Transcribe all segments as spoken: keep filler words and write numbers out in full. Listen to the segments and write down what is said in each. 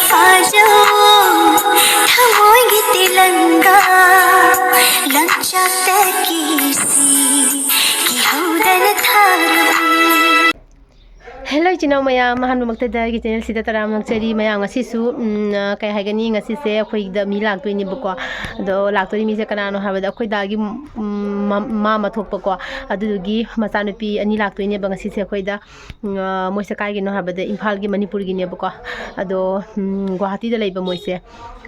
ꯐꯥꯖꯧ ꯊꯃꯣꯏꯒꯤ ꯇꯤꯂꯪꯒꯥ ꯂꯪꯆꯥꯛꯇꯒꯤ ꯁꯤ ꯀꯤꯍꯧꯗꯅ ꯊꯥꯔꯕꯅꯤ꯫ Hello ꯏꯆꯤꯟ ꯏꯅꯥꯎ ꯃꯌꯥꯝ, ꯑꯍꯥꯟꯕꯃꯛꯇꯗ ꯑꯩꯒꯤ channel ꯁꯤꯗ ꯇꯔꯥꯝꯅ ꯑꯣꯛꯆꯔꯤ꯫ ꯃꯌꯥꯝ ꯉꯁꯤꯁꯨ, ꯎꯝ, ꯑ, ꯀꯩ ꯍꯥꯏꯒꯅꯤ, ꯉꯁꯤꯁꯦ ꯑꯩꯈꯣꯏꯗ ꯃꯤ ꯂꯥꯛꯇꯣꯏꯅꯦꯕꯀꯣ꯫ ꯑꯗꯣ ꯂꯥꯛꯇꯣꯏ ꯃꯤꯁꯦ ꯀꯅꯥꯅꯣ ꯍꯥꯏꯕꯗ ꯑꯩꯈꯣꯏ ꯗꯥꯒꯤ, ꯎꯝ, ꯃ-, ꯃꯥꯃ ꯊꯣꯛꯄꯀꯣ꯫ ꯑꯗꯨꯗꯨꯒꯤ ꯃꯆꯥꯅꯨꯄꯤ ꯑꯅꯤ ꯂꯥꯛꯇꯣꯏꯅꯦꯕ ꯉꯁꯤꯁꯦ ꯑꯩꯈꯣꯏꯗ꯫ ꯎꯝ, ꯑ, ꯃꯣꯏꯁꯦ ꯀꯥꯏꯒꯤꯅꯣ ꯍꯥꯏꯕꯗ ꯏꯝꯐꯥꯜꯒꯤ ꯃꯅꯤꯄꯨꯔꯒꯤꯅꯦꯕꯀꯣ꯫ ꯑꯗꯣ, ꯎꯝ, ꯒꯨꯋꯥꯍꯥꯇꯤꯗ ꯂꯩꯕ ꯃꯣꯏꯁꯦ꯫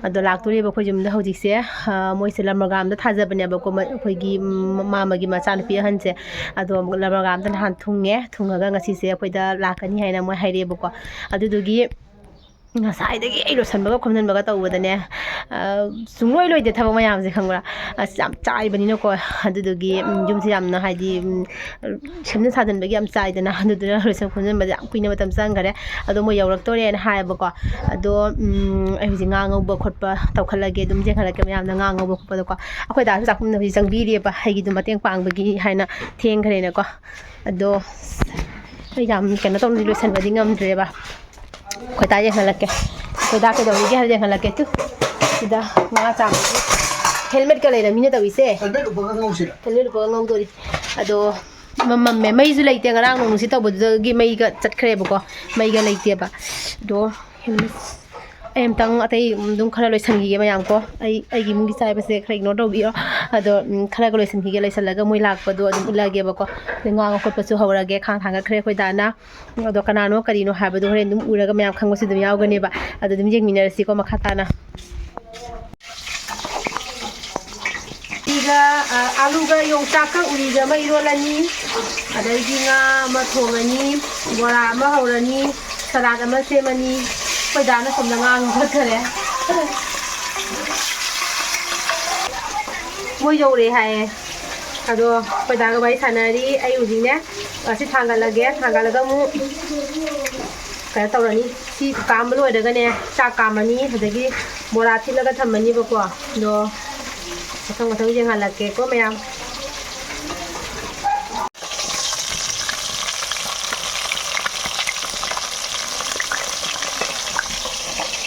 ꯑꯗꯣ ꯂꯥꯛꯇꯣꯔꯦꯕ ꯑꯩꯈꯣꯏ ꯌꯨꯝꯗ ꯍꯧꯖꯤꯛꯁꯦ꯫ ꯑ, ꯃꯣꯏꯁꯦ ꯂꯝꯃꯔꯒꯥꯝꯗ ꯊꯥꯖꯕꯅꯦꯕꯀꯣ, ꯃ-, ꯑꯩꯈꯣꯏꯒꯤ, ꯎꯝ, ꯃꯥꯃꯒꯤ ꯃꯆꯥꯅꯨꯄꯤ ꯑꯍꯟꯁꯦ꯫ ꯑꯗꯣ ꯑꯃꯨꯛ ꯂꯝꯃꯔꯒꯥꯝꯗ ꯅꯍꯥꯟ ꯊꯨꯡꯉꯦ, ꯊꯨꯡꯉꯒ ꯉꯁꯤꯁꯦ ꯑꯩꯈꯣꯏꯗ ꯂꯥꯛꯀꯅꯤ ꯍꯥꯏꯅ ꯃꯣꯏ ꯍꯥꯏꯔꯛꯑꯦꯕꯀꯣ꯫ ꯑꯗꯨꯗꯨꯒꯤ ꯉꯁꯥꯏꯗꯒꯤ ꯑꯩ ꯂꯣꯏꯁꯟꯕꯒ ꯈꯣꯝꯖꯤꯟꯕꯒ ꯇꯧꯕꯗꯅꯦ, ꯑ, ꯁꯨꯡꯂꯣꯏ ꯂꯣꯏꯗꯦ ꯊꯕꯛ ꯃꯌꯥꯝꯁꯦ, ꯈꯪꯕ꯭ꯔꯥ? ꯑꯁ, ꯌꯥꯝ ꯆꯥꯏꯕꯅꯤꯅꯀꯣ꯫ ꯑꯗꯨꯗꯨꯒꯤ, ꯎꯝ, ꯌꯨꯝꯁꯦ ꯌꯥꯝꯅ, ꯍꯥꯏꯗꯤ, ꯎꯝ, ꯁꯦꯝꯖꯤꯟ ꯁꯥꯖꯤꯟꯕꯒꯤ ꯌꯥꯝ ꯆꯥꯏꯗꯅ, ꯑꯗꯨꯗꯨꯅ ꯂꯣꯏꯁꯟ ꯈꯣꯝꯖꯤꯟꯕꯗ ꯌꯥꯝ ꯀꯨꯏꯅ ꯃꯇꯝ ꯆꯪꯈꯔꯦ꯫ ꯑꯗꯣ ꯃꯣꯏ ꯌꯧꯔꯛꯇꯣꯔꯦꯅ ꯍꯥꯏꯌꯦꯕꯀꯣ꯫ ꯑꯗꯣ, ꯎꯝ, ꯑꯩ ꯍꯧꯖꯤꯛ ꯉꯥ ꯉꯧꯕ ꯈꯣꯠꯄ ꯇꯧꯈꯠꯂꯒꯦ, ꯑꯗꯨꯝ ꯌꯦꯡꯍꯜꯂꯛꯀꯦ ꯃꯌꯥꯝꯅ ꯉꯥ ꯉꯧꯕ ꯈꯣꯠꯄꯗꯣꯀꯣ꯫ ꯑꯩꯈꯣꯏ ꯗꯥꯁꯨ ꯆꯥꯛꯈꯨꯝꯗ ꯍꯧꯖꯤꯛ ꯆꯪꯕꯤꯔꯤꯑꯕ, ꯑꯩꯒꯤꯗꯣ ꯃꯇꯦꯡ ꯄꯥꯡꯕꯒꯤ ꯍꯥꯏꯅ ꯊꯦꯡꯈ꯭ꯔꯦꯅꯀꯣ꯫ ꯑꯗꯣ ꯑꯩ ꯌꯥꯝ ꯀꯩꯅꯣ ꯇꯧꯅꯗꯤ ꯂꯣꯏꯁꯟꯕꯗꯤ ꯉꯝꯗ꯭ꯔꯦꯕ꯫ ꯑꯩꯈꯣꯏ ꯗꯥ ꯌꯦꯡꯍꯜꯂꯛꯀꯦ꯫ ꯑꯩꯈꯣꯏ ꯗꯥ ꯀꯩꯗꯧꯔꯤꯒꯦ ꯍꯥꯏꯕꯗ ꯌꯦꯡꯍꯜꯂꯛꯀꯦ꯫ ꯇꯨ, ꯁꯤꯗ ꯉꯥ ꯆꯥꯝꯕꯒꯤ helmetꯀ ꯂꯩꯔ ꯃꯤꯅ ꯇꯧꯔꯤꯁꯦ꯫ Helmet ꯎꯞꯄꯒ ꯉꯧꯁꯤꯔ? Helmet ꯎꯞꯄꯒ ꯉꯧꯗꯣꯔꯤ꯫ ꯑꯗꯣ ꯃꯝꯃꯝꯃꯦ꯫ ꯃꯩꯁꯨ ꯂꯩꯇꯦ꯫ ꯉꯔꯥꯡ ꯅꯣꯡ ꯅꯨꯡꯁꯤꯠ ꯇꯧꯕꯗꯨꯗꯒꯤ ꯃꯩꯒ ꯆꯠꯈ꯭ꯔꯦꯕꯀꯣ꯫ ꯃꯩꯒ ꯂꯩꯇꯦꯕ꯫ ꯑꯗꯣ helmet ꯑꯩ ꯑꯝꯇꯪ ꯑꯇꯩ ꯑꯗꯨꯝ ꯈꯔ ꯂꯣꯏꯁꯟꯈꯤꯒꯦ ꯃꯌꯥꯝ ꯀꯣ꯫ ꯑꯩ, ꯑꯩꯒꯤ ꯏꯃꯨꯡꯒꯤ ꯆꯥꯏꯕꯁꯦ ꯈꯔ ignore ꯇꯧꯕꯤꯔꯣ꯫ ꯑꯗꯣ, ꯎꯝ, ꯈꯔꯒ ꯂꯣꯏꯁꯟꯈꯤꯒꯦ, ꯂꯣꯏꯁꯜꯂꯒ ꯃꯣꯏ ꯂꯥꯛꯄꯗꯣ ꯑꯗꯨꯝ ꯎꯠꯂꯒꯦꯕꯀꯣ꯫ ꯑꯗꯩ ꯉꯥꯡꯕ ꯈꯣꯠꯄꯁꯨ ꯍꯧꯔꯒꯦ, ꯈꯥꯡ ꯊꯥꯡꯒꯠꯈ꯭ꯔꯦ ꯑꯩꯈꯣꯏ ꯗꯥꯅ꯫ ꯑꯗꯣ ꯀꯅꯥꯅꯣ ꯀꯔꯤꯅꯣ ꯍꯥꯏꯕꯗꯣ ꯍꯣꯔꯦꯟ ꯑꯗꯨꯝ ꯎꯔꯒ ꯃꯌꯥꯝ ꯈꯪꯕꯁꯨ ꯑꯗꯨꯝ ꯌꯥꯎꯒꯅꯦꯕ꯫ ꯑꯗꯣ ꯑꯗꯨꯝ ꯌꯦꯡꯃꯤꯟꯅꯔꯁꯤꯀꯣ ꯃꯈꯥ ꯇꯥꯅ꯫ ꯎꯔꯤꯒ, ꯑ, ꯑꯥꯂꯨꯒ ꯌꯣꯡꯆꯥꯛꯀ ꯎꯔꯤꯒ ꯑꯃ ꯏꯔꯣꯜꯂꯅꯤ꯫ ꯑꯗꯩꯗꯤ ꯉꯥ ꯑꯃ ꯊꯣꯡꯉꯅꯤ, ꯕꯣꯔꯥ ꯑꯃ ꯍꯧꯔꯅꯤ, ꯁꯂꯥꯗ ꯑꯃ ꯁꯦꯝꯃꯅꯤ꯫ ꯑꯩꯈꯣꯏ ꯗꯥꯅ ꯁꯣꯝꯗ ꯉꯥ ꯉꯧꯈꯠꯈꯔꯦ꯫ ꯃꯣꯏ ꯌꯧꯔꯦ ꯍꯥꯏꯌꯦ꯫ ꯑꯗꯣ ꯑꯩꯈꯣꯏ ꯗꯥꯒ ꯋꯥꯔꯤ ꯁꯥꯟꯅꯔꯤ꯫ ꯑꯩ ꯍꯧꯖꯤꯛꯅꯦ, ꯑꯁꯤ ꯊꯥꯡꯒꯠꯂꯒꯦ꯫ ꯊꯥꯡꯒꯠꯂꯒ ꯑꯃꯨꯛ ꯀꯩꯅꯣ ꯇꯧꯔꯅꯤ꯫ ꯁꯤ ꯀꯥꯝꯕ ꯂꯣꯏꯔꯒꯅꯦ, ꯆꯥꯛ ꯀꯥꯝꯃꯅꯤ, ꯑꯗꯒꯤ ꯕꯣꯔꯥ ꯊꯤꯠꯂꯒ ꯊꯝꯃꯅꯤꯕꯀꯣ꯫ ꯑꯗꯣ ꯃꯊꯪ ꯃꯊꯪ ꯌꯦꯡꯍꯜꯂꯛꯀꯦꯀꯣ ꯃꯌꯥꯝ꯫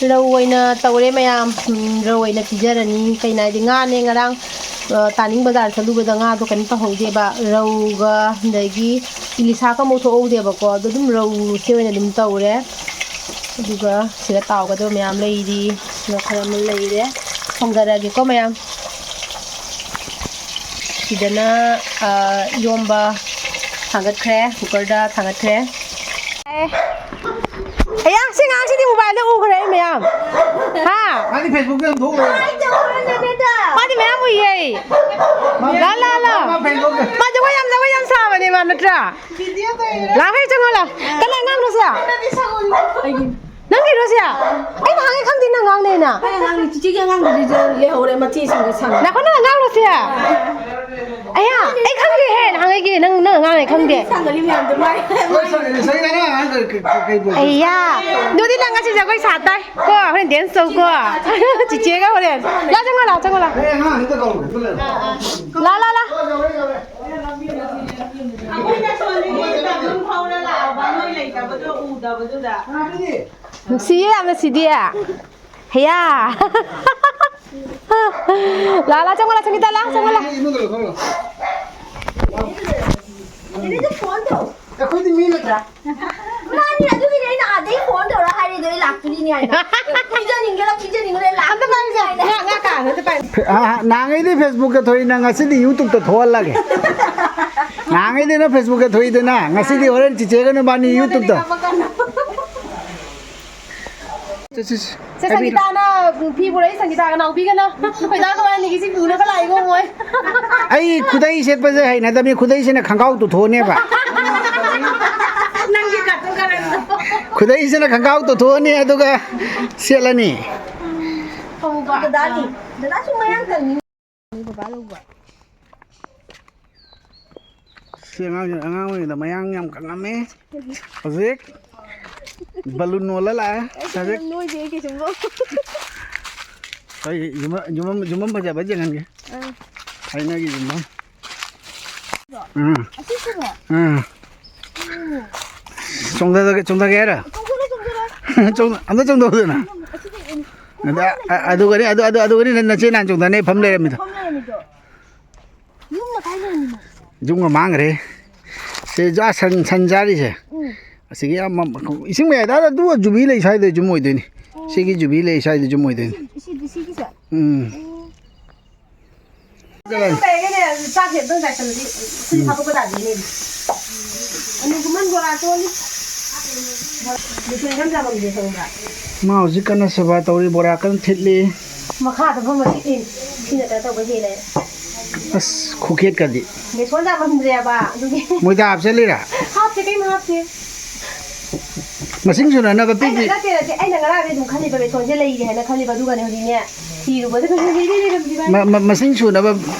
ꯔꯧ ꯑꯣꯏꯅ ꯇꯧꯔꯦ ꯃꯌꯥꯝ꯫ ꯎꯝ, ꯔꯧ ꯑꯣꯏꯅ ꯄꯤꯖꯔꯅꯤ꯫ ꯀꯩꯅꯣ ꯍꯥꯏꯗꯤ ꯉꯥꯅꯦ ꯉꯔꯥꯡ, ꯑ, ꯇꯥꯅꯤꯡ ꯕꯖꯥꯔ ꯆꯠꯂꯨꯕꯗ ꯉꯥꯗꯣ ꯀꯩꯅꯣ ꯇꯧꯍꯧꯗꯦꯕ꯫ ꯔꯧꯒ ꯑꯗꯒꯤ ꯏꯂꯤꯁꯥ ꯀꯥꯡꯉꯧ ꯊꯣꯛꯍꯧꯗꯦꯕꯀꯣ꯫ ꯑꯗꯣ ꯑꯗꯨꯝ ꯔꯧꯁꯦ ꯑꯣꯏꯅ ꯑꯗꯨꯝ ꯇꯧꯔꯦ꯫ ꯑꯗꯨꯒ ꯁꯤꯗ ꯇꯥꯎꯒꯗꯕ ꯃꯌꯥꯝ ꯂꯩꯔꯤ꯫ ꯁꯤꯗ ꯈꯔ ꯑꯃ ꯂꯩꯔꯦ꯫ ꯊꯣꯡꯗꯔꯛꯑꯒꯦꯀꯣ ꯃꯌꯥꯝ꯫ ꯁꯤꯗꯅ, ꯑ, ꯏꯔꯣꯝꯕ ꯊꯥꯡꯒꯠꯈ꯭ꯔꯦ, ꯀꯨꯀꯔꯗ ꯊꯥꯡꯒꯠꯈ꯭ꯔꯦ꯫ ꯑꯦ꯫ ꯑꯌꯥ, ꯁꯤ ꯑꯉꯥꯡꯁꯤꯗꯤ ꯃꯣꯕꯥꯏꯜꯗ ꯎꯈ꯭ꯔꯦ ꯑꯩ ꯃꯌꯥꯝ꯫ ꯍꯥ? ꯃꯥꯗꯤ Facebookꯇ ꯑꯗꯨꯝ ꯊꯣꯛꯂꯩ꯫ ꯃꯥꯗꯤ ꯃꯌꯥꯝ ꯎꯏꯌꯦ꯫ ꯃꯥ ꯂꯥ, ꯂꯥ, ꯂꯥ꯫ ꯃꯥ Facebookꯇ꯫ ꯃꯥ ꯖꯒꯣꯏ ꯌꯥꯝ, ꯖꯒꯣꯏ ꯌꯥꯝ ꯁꯥꯕꯅꯦ ꯃꯥ, ꯅꯠꯇ꯭ꯔꯥ? ꯂꯥꯛꯑꯣ, ꯍꯦ, ꯆꯪꯉꯣ, ꯂꯥꯛꯑꯣ꯫ ꯀꯅꯥ ꯑꯉꯥꯡꯅꯣ ꯁꯦ? ꯅꯪꯒꯤꯔꯣ ꯁꯦ? ꯑꯩ ꯅꯍꯥꯟꯒꯩ ꯈꯪꯗꯦ ꯅꯪ ꯑꯉꯥꯡꯅꯦꯅ꯫ ꯑꯩ ꯑꯉꯥꯡꯅꯤ, ꯆꯤꯆꯦꯒꯤ ꯑꯉꯥꯡꯗꯨꯗꯤ ꯂꯩꯍꯧꯔꯦ, ꯃꯆꯦꯁꯤꯡꯒ ꯁꯪꯉꯦ꯫ ꯅꯈꯣꯏ ꯅꯪ ꯑꯉꯥꯡꯂꯣ ꯁꯦ? ꯑꯌꯥ, ꯑꯩ ꯈꯪꯗꯦꯍꯦ, ꯅꯍꯥꯟꯒꯩꯒꯤ ꯅꯪ, ꯅꯪ ꯑꯉꯥꯡꯅꯦ ꯈꯪꯗꯦ꯫ ꯁꯪꯒꯅꯤ ꯃꯌꯥꯝꯗꯣ ꯃꯥꯏ꯫ ꯍꯣꯏ, ꯁꯪꯒꯅꯤ, ꯁꯪꯒꯅꯤ, ꯑꯉꯥꯡ, ꯑꯉꯥꯡ ꯀꯩ, ꯀꯩ, ꯀꯩ ꯄꯣꯠ? ꯑꯌꯥ, ꯑꯗꯨꯗꯤ ꯅꯪ ꯉꯁꯤ ꯖꯒꯣꯏ ꯁꯥ ꯇꯥꯏ ꯀꯣ, ꯍꯣꯔꯦꯟ dance ꯇꯧ ꯀꯣ꯫ ꯆꯤꯆꯦꯒ ꯍꯣꯔꯦꯟ꯫ ꯂꯥ, ꯆꯪꯉꯣ, ꯂꯥ, ꯆꯪꯉꯣ, ꯂꯥ꯫ ꯑꯩ ꯑꯉꯥꯡ ꯑꯝꯇ ꯀꯧꯔꯨꯒꯦ, ꯑꯝꯇ ꯂꯩꯔꯝꯃꯣ꯫ ꯂꯥ, ꯂꯥ, ꯂꯥ꯫ ꯑꯩꯈꯣꯏꯅ ꯁꯣꯝꯗꯒꯤ ꯇꯞꯅ ꯍꯧꯔ ꯂꯥꯛꯑꯕ, ꯅꯣꯏ ꯂꯩꯇꯕꯗꯣ ꯎꯗꯕꯗꯨꯗ꯫ ꯅꯨꯡꯁꯤꯌꯦ ꯌꯥꯝꯅ ꯁꯤꯗꯤ꯫ ꯍꯌꯥ꯫ ꯂꯥ, ꯂꯥ, ꯆꯪꯉꯣ, ꯂꯥ, ꯁꯪꯒꯤꯇꯥ, ꯂꯥ, ꯆꯪꯉꯣ, ꯂꯥ꯫ ꯑꯩꯈꯣꯏꯗꯤ ꯃꯤ ꯅꯠꯇ꯭ꯔꯥ? ꯃꯥꯅꯤ, ꯑꯗꯨꯒꯤꯅꯦ ꯑꯩꯅ ꯑꯥꯗꯩ phone ꯇꯧꯔ ꯍꯥꯏꯔꯤꯗꯣ, ꯑꯩ ꯂꯥꯛꯇꯣꯔꯤꯅꯤ ꯍꯥꯏꯅ꯫ ꯄꯤꯖꯅꯤꯡꯒꯦꯔꯥ, ꯄꯤꯖꯅꯤꯡꯉꯨꯔꯦ, ꯑꯝꯇ ꯄꯥꯏꯌꯨꯁꯦ꯫ ꯂꯥꯛꯇꯣꯔꯤꯅꯤ ꯍꯥꯏꯅ꯫ ꯉꯥ, ꯉꯥ ꯀꯥ, ꯑꯝꯇ ꯄꯥꯏꯌꯨ꯫ ꯐꯦ-, ꯑꯥ, ꯅꯍꯥꯟꯉꯩꯗꯤ Facebookꯇ ꯊꯣꯛꯏ, ꯅꯪ ꯉꯁꯤꯗꯤ YouTubeꯇ ꯊꯣꯛꯍꯜꯂꯒꯦ꯫ ꯅꯍꯥꯟꯉꯩꯗꯤ ꯅꯪ Facebookꯇ ꯊꯣꯛꯏꯗꯅ, ꯉꯁꯤꯗꯤ ꯍꯣꯔꯦꯟ ꯆꯤꯆꯦꯒ ꯅꯕꯥꯅꯤ YouTubeꯇ꯫ ꯆꯠꯁꯤ, ꯆꯠꯁꯤ꯫ ꯁꯦ, ꯍꯥꯏꯕꯤꯔꯣ꯫ ꯁꯪꯒꯤꯇꯥꯅ ꯐꯤ ꯄꯨꯔꯛꯏ, ꯁꯪꯒꯤꯇꯥꯒ ꯅꯥꯎꯕꯤꯒꯅ꯫ ꯑꯩꯈꯣꯏ ꯗꯥ ꯀꯃꯥꯏꯅ ꯁꯤ ꯄꯨꯅꯕ ꯂꯥꯛꯏꯒꯣ ꯃꯣꯏ꯫ ꯑꯩ ꯈꯨꯗꯩ ꯁꯦꯠꯄꯁꯦ ꯍꯩꯅꯗꯕꯅꯤ, ꯈꯨꯗꯩꯁꯤꯅ ꯈꯪꯒꯥꯎ ꯇꯨꯊꯣꯛꯑꯅꯦꯕ꯫ ꯅꯪꯒꯤ ꯀꯥꯇꯨ ꯀꯥꯔꯟꯗꯣ꯫ ꯈꯨꯗꯩꯁꯤꯅ ꯈꯪꯒꯥꯎ ꯇꯨꯊꯣꯛꯑꯅꯤ, ꯑꯗꯨꯒ ꯁꯦꯠꯂꯅꯤ꯫ ꯍꯧꯕ꯫ ꯗꯗꯥꯗꯤ? ꯗꯗꯥꯁꯨ ꯃꯌꯥꯡ ꯀꯪꯉꯤ꯫ ꯕꯕꯥ ꯂꯧꯕ꯫ ꯁꯤ ꯑꯉꯥꯡꯁꯦ ꯑꯉꯥꯡ ꯑꯣꯏꯔꯤꯉꯩꯗ ꯃꯌꯥꯡ ꯌꯥꯝ ꯀꯪꯉꯝꯃꯦ꯫ ꯍꯧꯖꯤꯛ balloon ꯑꯣꯜꯂ ꯂꯥꯛꯑꯦ꯫ ꯑꯩꯁꯨ ꯍꯧꯖꯤꯛ ꯌꯥꯝ ꯅꯣꯏꯗꯦ, ꯑꯩ ꯀꯩꯁꯨꯝ ꯂꯧ-꯫ ꯑꯩ ꯌꯨꯝꯐꯝ, ꯌꯨꯝꯐꯝ, ꯌꯨꯝꯐꯝ ꯐꯖꯕ ꯌꯦꯡꯍꯟꯒꯦ꯫ ꯑꯥ꯫ ꯊꯥꯏꯅꯒꯤ ꯌꯨꯝꯐꯝ꯫ ꯑꯥ꯫ ꯑꯁꯤꯁꯤꯔꯣ? ꯑꯥ꯫ ꯎꯝ꯫ ꯆꯣꯡꯊꯔꯒꯦ, ꯆꯣꯡꯊꯒꯦ ꯍꯥꯏꯔꯣ? ꯆꯣꯡꯊꯔꯣ, ꯆꯣꯡꯊꯔꯣ꯫ ꯆꯣꯡ-, ꯑꯝꯇ ꯆꯣꯡꯊꯣꯛꯎꯗꯅ꯫ ꯑꯗ, ꯑ, ꯑꯗꯨꯒꯅꯤ, ꯑꯗꯨ, ꯑꯗꯨ, ꯑꯗꯨꯒꯅꯤ ꯅ-, ꯅꯆꯦ ꯅꯍꯥꯟ ꯆꯣꯡꯊꯅꯤ ꯐꯝ ꯂꯩꯔꯝꯃꯤꯗꯣ꯫ ꯐꯝ ꯂꯩꯔꯝꯃꯤꯗꯣ꯫ ꯌꯨꯝꯅ ꯀꯥꯏ ꯂꯩꯔꯝꯃꯤꯅꯣ? ꯌꯨꯝꯒ ꯃꯥꯡꯈ꯭ꯔꯦ꯫ ꯁꯦ, ꯖꯥ ꯁꯟ, ꯁꯟ ꯆꯥꯔꯤꯁꯦ꯫ ꯎꯝ꯫ ꯑꯁꯤꯒꯤ ꯑꯃ, ꯏꯁꯤꯡ ꯃꯌꯥꯏꯗ ꯑꯗꯨ ꯖꯨꯕꯤ ꯂꯩ ꯁ꯭ꯋꯥꯏꯗ ꯌꯨꯝ ꯑꯣꯏꯗꯣꯏꯅꯤ꯫ ꯎꯝ꯫ ꯁꯤꯒꯤ ꯖꯨꯕꯤ ꯂꯩ ꯁ꯭ꯋꯥꯏꯗ ꯌꯨꯝ ꯑꯣꯏꯗꯣꯏꯅꯤ꯫ ꯁꯤ, ꯁꯤ, ꯁꯤꯒꯤꯁꯦ? ꯎꯝ꯫ ꯎꯝ꯫ ꯂꯩꯔꯒꯅꯦ, ꯆꯥꯛꯁꯦ ꯑꯝꯇꯪ ꯆꯥꯏꯁꯜꯂꯗꯤ ꯈꯨꯠꯁꯦ ꯎꯝ꯫ ꯊꯥꯗꯣꯛꯄ ꯇꯥꯗꯦꯅꯦ꯫ ꯑꯅꯨꯒꯨꯃꯟ ꯕꯣꯔꯥ ꯆꯣꯜꯂꯤ꯫ ꯕꯦꯁꯣꯟ ꯌꯥꯝ ꯆꯥꯃꯝꯗꯦ ꯈꯪꯕ꯭ꯔꯥ? ꯃꯥ ꯍꯧꯖꯤꯛ ꯀꯟꯅ ꯁꯦꯕꯥ ꯇꯧꯔꯤ, ꯕꯣꯔꯥ ꯀꯟꯅ ꯊꯤꯠꯂꯤ꯫ ꯃꯈꯥꯗ ꯐꯝꯃꯗꯤ ꯑꯦ, ꯁꯤꯅ ꯀꯩꯅꯣ ꯇꯧꯕ ꯍꯦꯜꯂꯦ꯫ ꯑꯁ, ꯈꯨꯈꯦꯠꯀꯗꯤ꯫ ꯕꯦꯁꯣꯟ ꯌꯥꯝꯃꯟꯗ꯭ꯔꯦꯕ, ꯑꯗꯨꯒꯤ꯫ ꯃꯣꯏꯗꯥ ꯍꯥꯞꯆꯜꯂꯤꯔꯥ? ꯍꯥꯞꯇꯦ, ꯀꯩꯝ ꯍꯥꯞꯇꯦ꯫ ꯃꯁꯤꯡ ꯁꯨꯅꯅꯕ ꯄꯤꯛ ꯑꯩꯅ, ꯄꯤꯛ ꯅꯠꯇꯦ, ꯅꯠꯇꯦ, ꯑꯩꯅ ꯉꯔꯥꯡꯗꯤ ꯑꯗꯨꯝ ꯈꯜꯂꯤꯕ ꯕꯦꯁꯣꯟꯁꯦ ꯂꯩꯔꯦ ꯍꯥꯏꯅ ꯈꯜꯂꯤꯕ, ꯑꯗꯨꯒꯅꯦ ꯍꯧꯖꯤꯛꯅꯦ ꯊꯤꯔꯨꯕꯗ ꯕꯦꯁꯣꯟꯁꯦ ꯏꯔꯩ ꯂꯩꯔꯝꯗ꯭ꯔꯤꯕ꯫ ꯃ-, ꯃ-, ꯃꯁꯤꯡ ꯁꯨꯅꯕ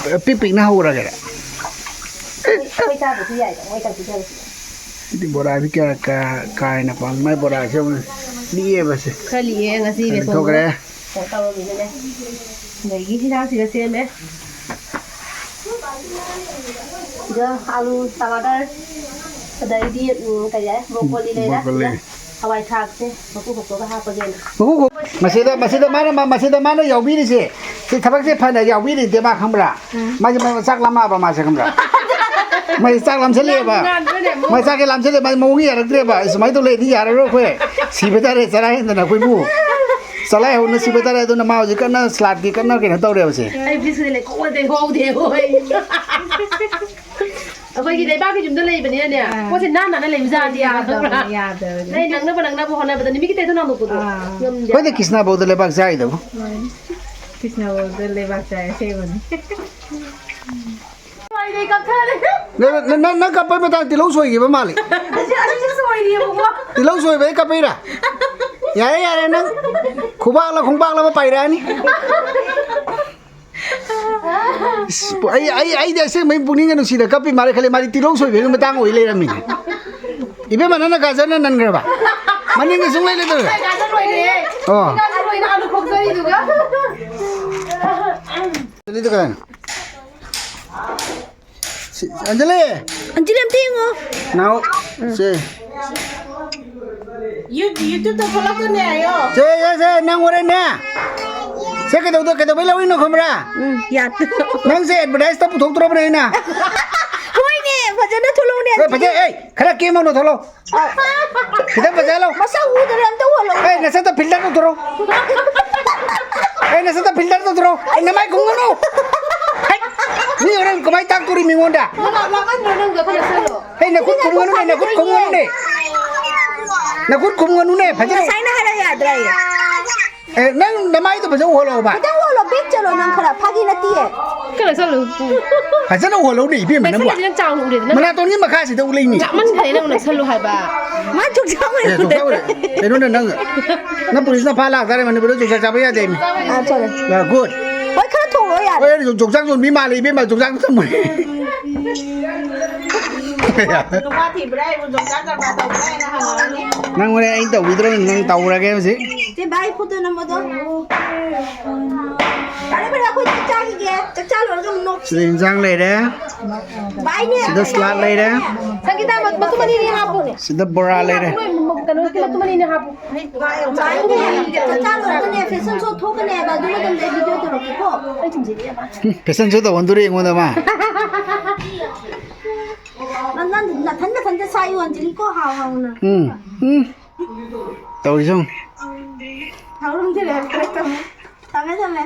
ꯄꯤꯛ ꯄꯤꯛꯅ ꯍꯧꯔꯒꯦꯔꯥ? ꯑꯩꯈꯣꯏ, ꯑꯩꯈꯣꯏ ꯆꯥꯕꯁꯨ ꯌꯥꯏꯗ, ꯃꯣꯏ ꯇꯪ ꯄꯤꯖꯔꯁꯨ ꯌꯥꯏ꯫ ꯁꯤꯗꯤ ꯕꯣꯔꯥꯗꯤ ꯀꯌꯥ ꯀꯥ-, ꯀꯥ ꯍꯦꯟꯅ ꯄꯥꯝ-, ꯃꯥꯏ ꯕꯣꯔꯥꯁꯦ ꯑꯃꯨꯛ ꯂꯤꯛꯑꯦꯕ ꯁꯦ꯫ ꯈꯔ ꯂꯤꯛꯑꯦ ꯉꯁꯤ ꯈꯔ ꯕꯦꯁꯣꯟꯗꯨꯅ꯫ ꯂꯤꯊꯣꯛꯈ꯭ꯔꯦ꯫ ꯀꯩꯅꯣ ꯇꯧꯔꯃꯤꯅꯅꯦ꯫ ꯑꯗꯒꯤ ꯍꯤꯟꯖꯥꯡꯁꯤꯒ ꯁꯦꯝꯃꯦ꯫ ꯁꯤꯗ ꯑꯂꯨ, ꯇꯃꯥꯇꯔ, ꯑꯗꯩꯗꯤ, ꯎꯝ, ꯀꯩ ꯍꯥꯏ, ꯕ꯭ꯔꯣꯀꯣꯂꯤ ꯂꯩꯔꯦ꯫ ꯕ꯭ꯔꯣꯀꯣꯂꯤ꯫ ꯁꯤꯗ ꯍꯋꯥꯏ ꯊ꯭ꯔꯥꯛꯁꯦ ꯃꯀꯨ ꯈꯣꯛꯇꯣꯛꯑꯒ ꯍꯥꯞꯄꯒꯦꯅ꯫ ꯃꯀꯨ ꯈꯣꯛ-, ꯃꯁꯤꯗ, ꯃꯁꯤꯗ ꯃꯥꯅ, ꯃꯁꯤꯗ ꯃꯥꯅ ꯌꯥꯎꯕꯤꯔꯤꯁꯦ, ꯁꯤ ꯊꯕꯛꯁꯦ ꯐꯅ ꯌꯥꯎꯕꯤꯔꯤꯗꯦ ꯃꯥ ꯈꯪꯕ꯭ꯔꯥ? ꯎꯝ꯫ ꯃꯥꯒꯤ, ꯃꯥ ꯆꯥꯛ ꯂꯥꯝꯃꯛꯑꯕ ꯃꯥꯁꯦ ꯈꯪꯕ꯭ꯔꯥ? ꯃꯥꯁꯦ ꯆꯥꯛ ꯂꯥꯝꯁꯜꯂꯛꯑꯦꯕ꯫ ꯉꯥꯟ-, ꯉꯥꯟꯕꯅꯦ ꯑꯃꯨꯛ꯫ ꯃꯥ ꯆꯥꯛꯁꯦ ꯂꯥꯝꯁꯜꯂꯛꯑꯦ, ꯃꯥꯁꯦ ꯃꯑꯣꯡ ꯌꯥꯔꯛꯇ꯭ꯔꯦꯕ꯫ ꯑꯩ ꯁꯨꯃꯥꯏꯅ ꯇꯧ ꯂꯩꯔꯗꯤ ꯌꯥꯔꯔꯣꯏ ꯑꯩꯈꯣꯏ꯫ ꯁꯤꯕ ꯇꯥꯔꯦ ꯆꯔꯥ ꯍꯦꯟꯗꯅ ꯑꯩꯈꯣꯏꯕꯨ꯫ ꯆꯂꯥꯏꯍꯧꯅ ꯁꯤꯕ ꯇꯥꯔꯦ꯫ ꯑꯗꯨꯅ ꯃꯥ ꯍꯧꯖꯤꯛ ꯀꯟꯅ ꯁꯂꯥꯗꯀꯤ ꯀꯟꯅ ꯀꯩꯅꯣ ꯇꯧꯔꯦꯕꯁꯦ꯫ ꯑꯩ ꯐ꯭ꯔꯤꯖꯀꯗꯤ ꯂꯩꯈꯣꯝ ꯉꯥꯛꯇ ꯍꯧꯗꯦ ꯍꯣꯏ꯫ ꯑꯩꯈꯣꯏꯒꯤ ꯂꯩꯕꯥꯛꯀꯤ ꯌꯨꯝꯗ ꯂꯩꯕꯅꯤꯅꯅꯦ, ꯑꯥ꯫ ꯄꯣꯠꯁꯦ ꯅꯥꯟ ꯅꯥꯟꯅ ꯂꯩꯕ ꯖꯥꯠꯅꯦꯕ, ꯌꯥꯗꯕꯅꯦ, ꯈꯪꯕ꯭ꯔꯥ? ꯌꯥꯗꯕꯅꯦ꯫ ꯅꯪ ꯅꯪꯅꯕ ꯅꯪꯅꯕ ꯍꯣꯠꯅꯕꯗ ꯅꯨꯃꯤꯠꯀꯤ ꯇꯦꯛꯇ ꯅꯥꯟꯊꯣꯛꯄꯗꯣ ꯑꯥ꯫ ꯉꯝꯗꯦ꯫ ꯍꯣꯏꯗ, ꯀ꯭ꯔꯤꯁꯅꯐꯧꯗ ꯂꯩꯕꯥꯛ ꯆꯥꯏꯗꯨꯕꯨ꯫ ꯍꯣꯏ꯫ ꯀ꯭ꯔꯤꯁꯅꯐꯧꯗ ꯂꯩꯕꯥꯛ ꯆꯥꯏ, ꯑꯁꯦꯡꯕꯅꯤ꯫ ꯂꯣꯏꯔꯦ, ꯀꯛꯊꯔꯦ꯫ ꯅꯪ, ꯅꯪ, ꯅꯪ, ꯅꯪ ꯀꯞꯄꯩ ꯃꯇꯥꯡ ꯇꯤꯜꯍꯧ ꯁꯣꯏꯈꯤꯕ ꯃꯥꯜꯂꯤ꯫ ꯑꯁꯤ, ꯑꯁꯤꯁꯨ ꯁꯣꯏꯔꯤꯌꯦꯕꯀꯣ꯫ ꯇꯤꯜꯍꯧ ꯁꯣꯏꯕꯩ ꯀꯞꯄꯩꯔꯥ? ꯌꯥꯔꯦ, ꯌꯥꯔꯦ, ꯅꯪ ꯈꯨꯕꯥꯛꯂ ꯈꯣꯡꯕꯥꯛꯂ ꯑꯃ ꯄꯥꯏꯔꯛꯑꯅꯤ꯫ ꯏꯁ, ꯑꯩ, ꯑꯩ, ꯑꯩꯗꯤ ꯑꯁꯦꯡꯕꯩ ꯄꯨꯛꯅꯤꯡꯒ ꯅꯨꯡꯁꯤꯅ ꯀꯞꯄꯤ ꯃꯥꯜꯂꯦ ꯈꯜꯂꯦ, ꯃꯥꯗꯤ ꯇꯤꯜꯍꯧ ꯁꯣꯏꯕꯒꯤ ꯃꯇꯥꯡ ꯑꯣꯏ ꯂꯩꯔꯝꯃꯤꯅꯦ꯫ ꯏꯕꯦꯝꯃ, ꯅꯪꯅ ꯒꯥꯖꯔꯅ ꯅꯟꯈ꯭ꯔꯕ? ꯃꯅꯤꯡꯗ ꯁꯨꯡꯂꯩ ꯂꯩꯇꯕ꯭ꯔꯥ? ꯒꯥꯖꯔ ꯂꯣꯏꯔꯦ꯫ ꯑꯣ꯫ ꯒꯥꯖꯔ ꯂꯣꯏꯅ ꯑꯂꯨ ꯈꯣꯛꯆꯔꯤꯗꯨꯒ꯫ ꯆꯠꯂꯤꯗꯨ ꯀꯅꯥꯅꯣ? ꯁꯤ, ꯑꯟꯖꯂꯤ! ꯑꯟꯖꯂꯤ, ꯑꯝꯇ ꯌꯦꯡꯉꯣ꯫ ꯅꯥꯎ, ꯁꯦ꯫ ꯌꯨ-, YouTube-ꯇ ꯊꯣꯛꯂꯛꯀꯅꯤ ꯍꯥꯏꯌꯣ꯫ ꯁꯦ, ꯁꯦ, ꯁꯦ, ꯅꯪ ꯍꯣꯔꯦꯟꯅꯦ꯫ ꯁꯦ, ꯀꯩꯗꯧꯗ-, ꯀꯩꯗꯧꯕꯩ ꯂꯧꯔꯤꯅꯣ ꯈꯪꯕ꯭ꯔꯥ? ꯎꯝ, ꯌꯥꯗꯦ꯫ ꯅꯪꯁꯦ advertise-ꯇ ꯄꯨꯊꯣꯛꯇ꯭ꯔꯕꯅꯦ ꯑꯩꯅ꯫ ꯍꯣꯏꯅꯦ, ꯐꯖꯅ ꯊꯣꯛꯂꯛꯎꯅꯦ, ꯑꯦ, ꯑꯗꯨꯗꯤ꯫ ꯐꯖꯩ, ꯑꯦ, ꯈꯔ ꯀꯦꯝ ꯃꯧꯅ ꯊꯣꯛꯂꯛꯑꯣ꯫ ꯑ꯫ ꯈꯤꯇꯪ ꯐꯖꯍꯜꯂꯣ꯫ ꯃꯁꯛ ꯎꯗꯔꯦ, ꯑꯝꯇ ꯎꯍꯜꯂꯣ꯫ ꯑꯦ, ꯅꯁꯛꯇ filter ꯇꯧꯊꯣꯔꯛꯑꯣ꯫ ꯑꯦ, ꯅꯁꯛꯇ filter ꯇꯧꯊꯣꯔꯛꯑꯣ꯫ ꯑꯦ, ꯅꯃꯥꯏ ꯈꯨꯝꯒꯅꯨ꯫ ꯍꯦ, ꯃꯤ ꯍꯣꯔꯦꯟ ꯀꯃꯥꯏ ꯇꯥꯛꯇꯣꯔꯤ ꯃꯤꯉꯣꯟꯗ? ꯂꯥꯛ-, ꯂꯥꯛꯃꯟꯗ꯭ꯔꯣ ꯅꯪꯗꯣ ꯈꯔ ꯆꯠꯂꯣ꯫ ꯍꯦ, ꯅꯈꯨꯠ ꯈꯨꯝꯒꯅꯨꯅꯦ, ꯅꯈꯨꯠ ꯈꯨꯝꯒꯅꯨꯅꯦ꯫ ꯅꯈꯨꯠ ꯈꯨꯝꯒꯅꯨꯅꯦ, ꯐꯖꯅ꯫ ꯉꯁꯥꯏꯅ ꯍꯥꯏꯔ ꯌꯥꯗ꯭ꯔꯥ ꯑꯩ? ꯑꯦ, ꯅꯪ ꯅꯃꯥꯏꯗꯣ ꯐꯖꯅ ꯎꯍꯜꯂꯣꯕ꯫ ꯈꯤꯇꯪ ꯎꯍꯜꯂꯣ, back ꯆꯠꯂꯣ ꯅꯪ ꯈꯔ, ꯐꯥꯒꯤ ꯅꯠꯇꯤꯌꯦ꯫ ꯈꯔ ꯆꯠꯂꯨ꯫ ꯐꯖꯅ ꯎꯍꯜꯂꯧꯅꯦ ꯏꯕꯦꯝꯃ ꯅꯪꯕꯣ꯫ ꯅꯪ ꯆꯥꯎꯅ ꯎꯔꯦꯗꯅ꯫ ꯃꯅꯥꯇꯣꯟꯒꯤ ꯃꯈꯥꯁꯤꯗ ꯎꯠꯂꯛꯏꯅꯦ꯫ ꯂꯥꯞꯃꯟꯈ꯭ꯔꯦ ꯅꯪ ꯅꯛꯁꯜꯂꯨ ꯍꯥꯏꯕ꯫ ꯃꯥ ꯆꯨꯛꯆꯥꯛ ꯑꯣꯏꯅ ꯑꯦ, ꯆꯨꯛꯆꯥꯛ ꯎꯔꯦ꯫ ꯀꯩꯅꯣꯅꯦ ꯅꯪ? ꯅꯪ ꯄꯨꯂꯤꯁꯅ ꯐꯥ ꯂꯥꯛꯇꯥꯔꯦ ꯃꯅꯤꯄꯨꯔꯗ ꯆꯨꯛꯆꯥꯛ ꯆꯥꯕ ꯌꯥꯗꯦ ꯃꯤ꯫ ꯑꯥ, ꯆꯠꯂꯦ꯫ ꯌꯥ, good꯫ ꯍꯣꯏ, ꯈꯔ ꯊꯣꯡꯉꯣ ꯌꯥꯔꯦ꯫ ꯍꯣꯏ, ꯆꯨꯛꯆꯥꯛ ꯌꯣꯟꯕꯤ ꯃꯥꯜꯂꯦ ꯏꯕꯦꯝꯃ, ꯆꯨꯛꯆꯥꯛ ꯊꯝꯃꯣꯏ꯫ ꯅꯨꯄꯥ ꯊꯤꯕ꯭ꯔꯥ ꯍꯥꯏꯕꯨ ꯖꯣꯕ ꯀꯥꯔꯗ ꯀꯔꯕꯥꯔ ꯇꯧꯕ꯭ꯔꯥ ꯍꯥꯏꯅ ꯍꯪꯉꯛꯑꯅꯤ꯫ ꯅꯪ ꯍꯣꯔꯦꯟ ꯑꯩꯅ ꯇꯧꯕꯤꯗ꯭ꯔꯣ ꯅꯪ ꯇꯧꯔꯒꯦ ꯍꯧꯖꯤꯛ꯫ ꯆꯦ ꯚꯥꯏ ꯐꯣꯇꯣ ꯅꯝꯕꯗꯣ꯫ ꯐꯔꯦ, ꯐꯔꯦ, ꯑꯩꯈꯣꯏ ꯆꯥꯛ ꯆꯥꯈꯤꯒꯦ꯫ ꯆꯥꯛ ꯆꯥ ꯂꯣꯏꯔꯒ ꯑꯃꯨꯛ ꯅꯣꯛꯁꯤ꯫ ꯁꯤꯗ ꯏꯟꯁꯥꯡ ꯂꯩꯔꯦ꯫ ꯚꯥꯏꯅꯦ, ꯁꯤꯗ ꯆꯥꯛ ꯁꯂꯥꯗ ꯂꯩꯔꯦ꯫ ꯁꯪꯒꯤꯇꯥ, ꯃ-, ꯃꯇꯨꯝ ꯑꯅꯤꯅꯤ ꯍꯥꯞꯄꯨꯅꯦ꯫ ꯁꯤꯗ ꯕꯣꯔꯥ ꯂꯩꯔꯦ꯫ ꯅꯣꯏ ꯃ-, ꯀꯩꯅꯣꯒꯤ ꯃꯇꯨꯝ ꯑꯅꯤꯅꯤ ꯍꯥꯞꯄꯨ꯫ ꯚꯥꯏꯅꯦ, ꯆꯥꯛ ꯆꯥ ꯂꯣꯏꯔꯒꯅꯦ, ꯐꯦꯁꯟ ꯁꯣ ꯊꯣꯛꯀꯅꯦꯕ, ꯑꯗꯨ ꯃꯇꯝꯗ ꯑꯩ ꯚꯤꯗꯤꯑꯣ ꯇꯧꯔꯛꯀꯦꯀꯣ꯫ ꯑꯩ ꯊꯤꯟꯖꯤꯜꯂꯛꯑꯦꯕ꯫ ꯐꯦꯁꯟ ꯁꯣ ꯇꯧꯍꯟꯗꯣꯔꯤ ꯑꯩꯉꯣꯟꯗ ꯃꯥ꯫ ꯅꯪ, ꯅꯪ ꯅꯊꯟ ꯅꯊꯟꯗ ꯆꯥꯏ ꯌꯣꯟꯁꯤꯜꯂꯤꯀꯣ, ꯍꯥꯎ ꯍꯥꯎꯅ꯫ ꯎꯝ, ꯎꯝ꯫ ꯇꯧꯔꯤꯁꯦ ꯌꯦꯡꯉꯨ꯫ ꯊꯝꯃꯦ, ꯊꯝꯃꯦ꯫